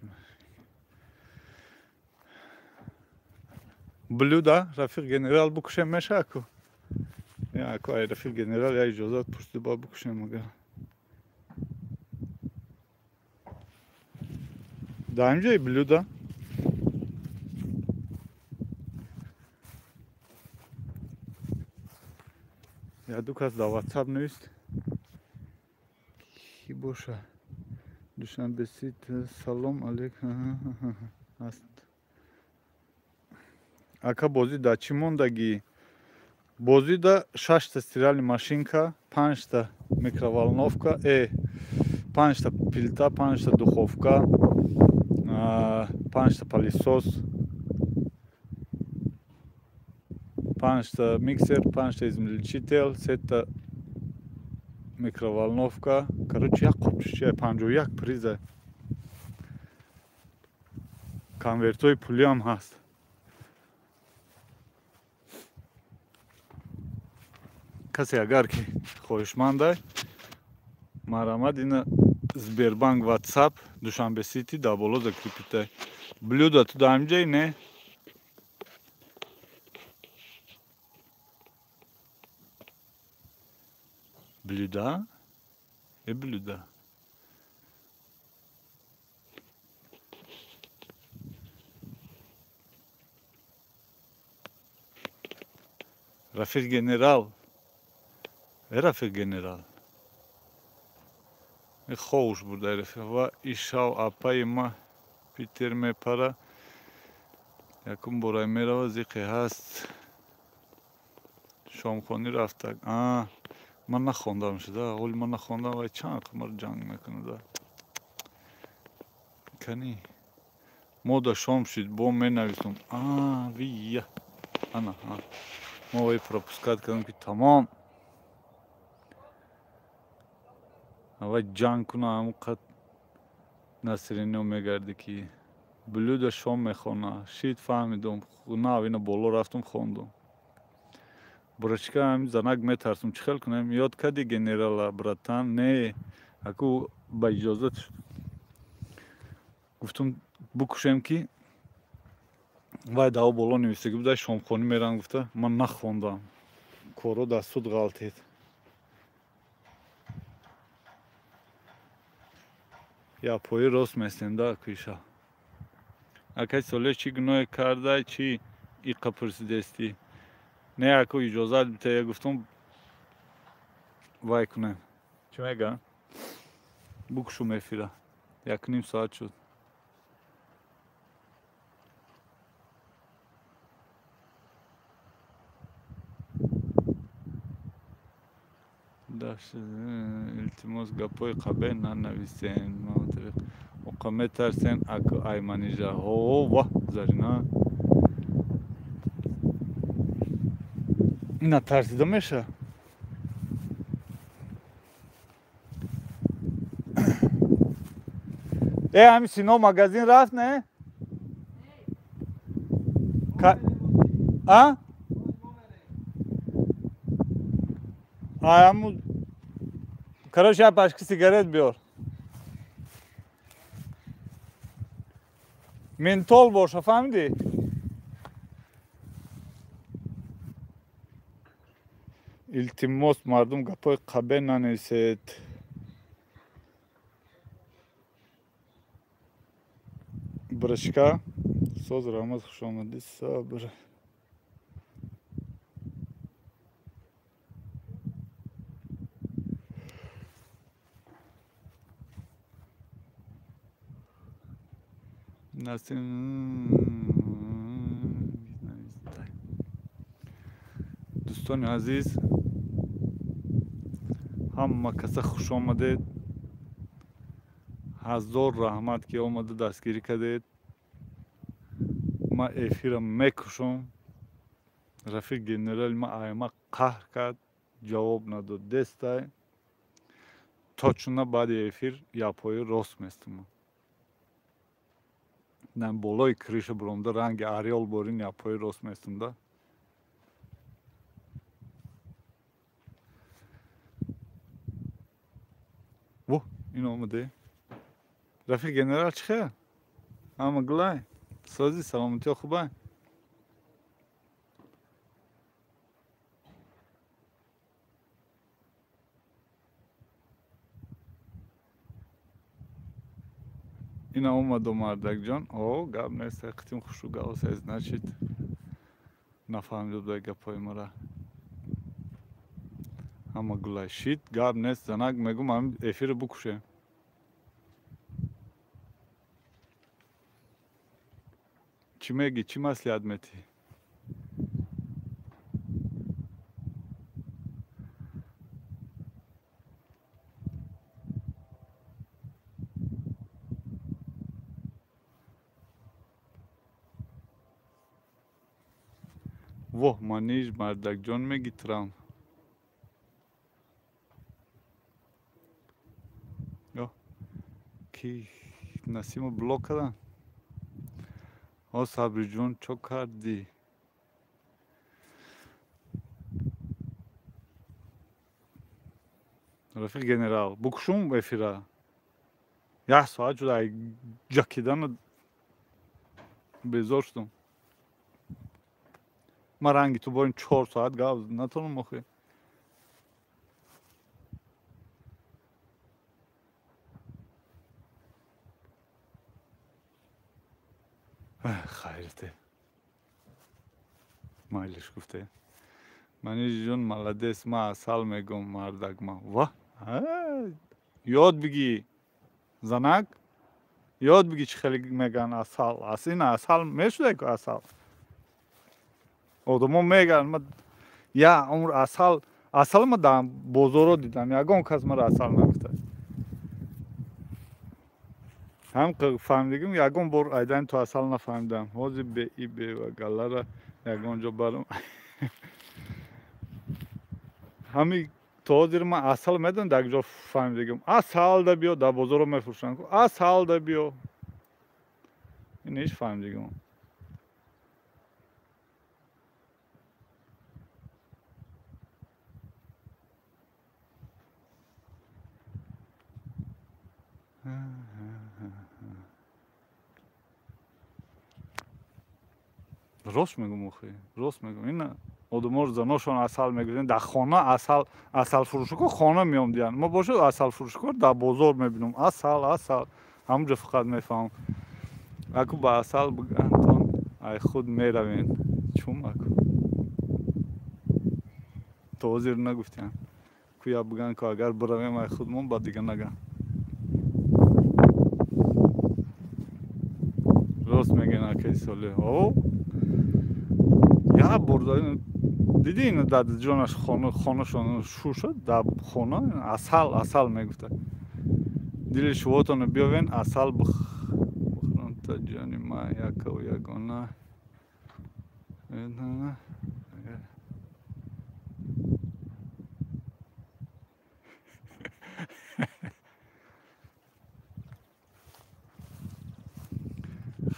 Блюда, рафиқ генерал букушем меша аку? Я аку, ай рафиқ генерал я иҷозат пурсида ба букушем ага. Дар ҳамин ҷои блюда. Я ду кас дар WhatsApp навист. Ки боша? Душанбе Сити, салом алейкум аст. Ака бозӣ дар чӣ мондагӣ? Бозӣ да 6та стиральная машинка, 5та микроволновка, 5та плита, 5та духовка, 5та пылесос, 5та миксер, 5та измельчитель, 3та микроволновка. Короче, як қопчуча 51 приза. Конвертҳои пулӣ ҳам ҳаст. Касе агар ки хоҳишмандай, марҳамат ина Сбербанк WhatsApp Душанбе Сити дар боло закрепитай. Блюда ту дар ҳамин ҷои не? Блюда? Э блюда. Рафиқ генерал. Э рафиқ генерал. Ховуш бурда рафиқ ва ишав апаи ма Питер мепара. Якум борай мерава зиқе ҳаст. Шомхонӣ рафтак. Ман нахондам шуда, ҳоли ман нахондам вай чанд қимар ҷанг мекунад. Кани мо да шом шид, бо менависум. Вия. Ана, мо вай пропускать кардам ки тамом. Вай ҷанг куна ҳамон қад насриниё мегарди ки блюда шом мехона. Шид фаҳмидум, нав ина боло рафтум хондум. Брачка ҳамин занак метарсум, чӣ хел кунем? Ёд кардӣ генерала, братан? Не, аку ба иҷозат гуфтум букушем ки вай даво боло нависагӣ буда, шомхонӣ мерам гуфта, ман нахондам. Коро дар суд ғалтид. Я пои рост местем да куиша. Акай соле чӣ гуноҳе кардай, чӣ иқа пурсидестӣ? Не, аку иҷозат бите, гуфтум вай кунем. Чӣ мегӯям? Букушум эфира. 1.5 соат шуд. Илтимос гапҳои қабеҳ нанависен. Оқа метарсен аку ай манижа. Ҳо ва Зарина. Ина тарсида меша? Ҳамин Сино магазин рафт, не? А? Ҳамун короче, я пачки сигарет биёр. Ментол боша, фаҳмидӣ? Илтимос, мардум, гапҳои қабе нанависед. Брашка соз, раҳмат, хушомадӣ. Сабр. Дӯстони азиз, ҳама каса хуш омадед. Ҳазор раҳмат, ки омада дастгирӣ кардед. Ман эфирам мекушам. Рафиқ генерал ма айма қаҳр кард, ҷавоб надод. Дестай точно баъди эфир япои рост местумам. Болои крыша буромда ранги ореол борин япои рост местумда. Во, ин омаде. Рафиқ генерал, чӣ хел? Ҳама гулай? Сози, саломатиё хубай? Ина омадо, мардакҷон. О, гап нест, қитим хушу галса, значит нафаҳмида буда гапҳои мара. Ҳама гулай шид, гап нест, занак, мегум ҳамин эфирро букушем. Чӣ мегӣ, чӣ маслиҳат метиҳӣ? Воҳ, маниж, мардакҷон, меги Трамп. Ки Насимо блок кардан? О, Сабриҷон, чо кардӣ? Рафиқ генерал, букушум эфира. Як соат шуда, ай ҷакидану безор шудам. Ман ранги ту борин 4 соат гап натонам охи. Хайрте. Майлиш гуфте. Манижҷон, молодец, ма асал мегум, мардак ма. Ва? Ёд бигӣ. Занак? Ёд бигӣ, чӣ хеле меган асал. Ин асал мешуда ку асал. Одамо меган, ма я умр асал, асал ма дар бозоро дидам. Ягон кас мара асал нагуфта. Ҳам фаҳмидигим, ягон бор айдани ту асал нафаҳмидам. Ҳозир беи бева галлара ягон ҷо барам. Ҳами то ҳозир ман асал медонам, дар ҷо фаҳмидигим. Асал да биё, дар бозоро мефурӯшанд. Асал да биё. Ин ҳеҷ фаҳмидигим. Рост мегум охи, рост мегум. Ина одаморо заношон асал мегӯянд, дар хона асал, асалфурӯшико хона меомдиянд. Ма бошад асалфурӯшико дар бозор мебинам. Асал, асал. Ҳамонҷо фақат мефаҳмам. Аку ба асал бигантон, ай худ меравен. Чум аку? То ҳозир нагуфтиям. Куя биган ку агар биравем ай худмон, ба дига наган. Рост мегӯян, акаи Солеҳ. О, як бор дидӣ, ина дадаҷонаш хонашон шу шуд, дар хона асал, асал мегуфта. Дили шувотонро биёвен, асал бихӯронта, ҷони ма, якаву ягона.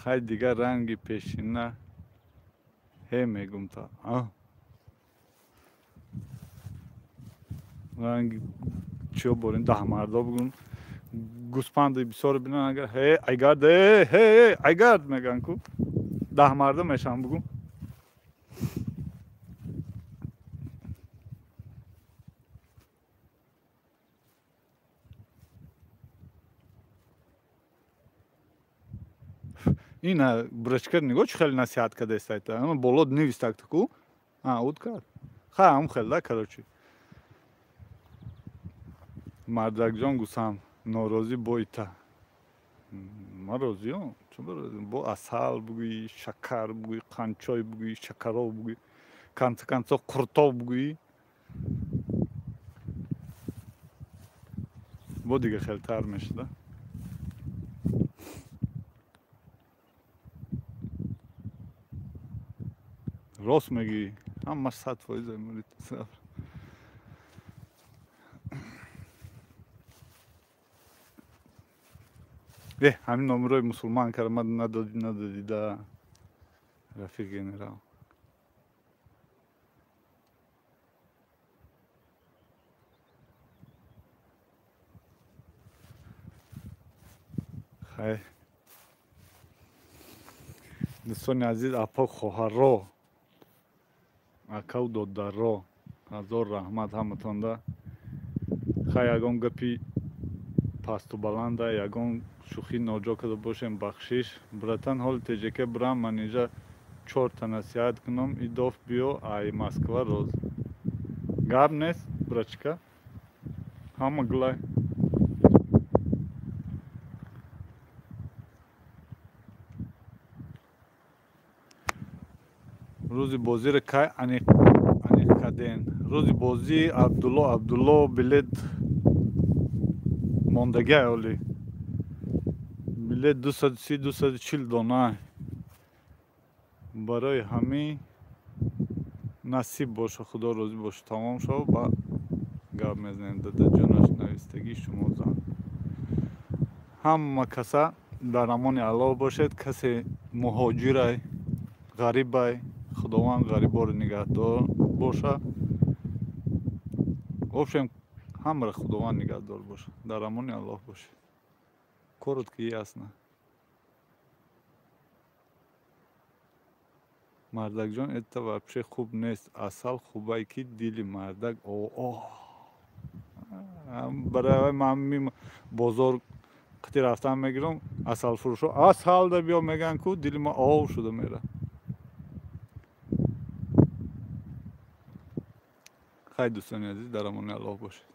Хай, дигар ранги пешина ҳе мегум та. Ранги чиё борин даҳмардо бигун. Гӯспанди бисёр бинан, агар ҳе айгард, ҳе айгард мегӯянд ку, 10 марда мешаванд бугӯ. Ина брачка нигоҳ чӣ хеле насиҳат кардааст айта. Боло нивистакта ку. Уд кард. Ха, ҳам хел да, короче. Мардакҷон гусам норозӣ бо ита. Ман розиам. Чун бо асал бугӯӣ, шакар бугӯӣ, қанчой бугӯӣ, шакаров бугӯӣ, канца канца қуртов бугӯӣ. Бо дига хелтар мешуда. Рост мегӯӣ, ҳамаш 100% мурид. Ҳамин номерои мусулман кара ман надодӣ, надодӣ да рафиқ генерал. Хай дӯстони азиз, апо, хоҳарро, акаву додарро, ҳазор раҳмат ҳаматонда. Хай ягон гапи пасту баланда, ягон шӯхӣ ноҷо карда бошем, бахшиш. Братан, ҳоли теҷака бирам, ман инҷа 4та насиҳат кунам, идоф биё ай Москва роз. Гап нест, брачка, ҳама гулай. Рӯзи бозиро кай аниқ карден? Рӯзи бозӣ Абдулло, Абдулло билет мондагиай оли. Билет 230, 240 дона. Барои ҳамин насиб боша, Худо розӣ боша, тамом шав, ба гап мезанем. Дадаҷонаш навистагии шумо зан. Ҳама каса дар амони Аллоҳ бошед. Касе муҳоҷирай, ғарибай, Худованд ғариборо нигаҳдор боша. Вообщем ҳамаро Худованд нигаҳдор боша. Дар амони Аллоҳ бошед. Коротко и ясно. Мардакҷон, это вообще хуб нест. Асал хубай ки дили мардак барои ман бозор қити рафтан мегирам, асалфурӯшо асал да биё мегӯянд ку, дили ма ов шуда мера. Хай дӯстони азиз, дар амони Аллоҳ бошед.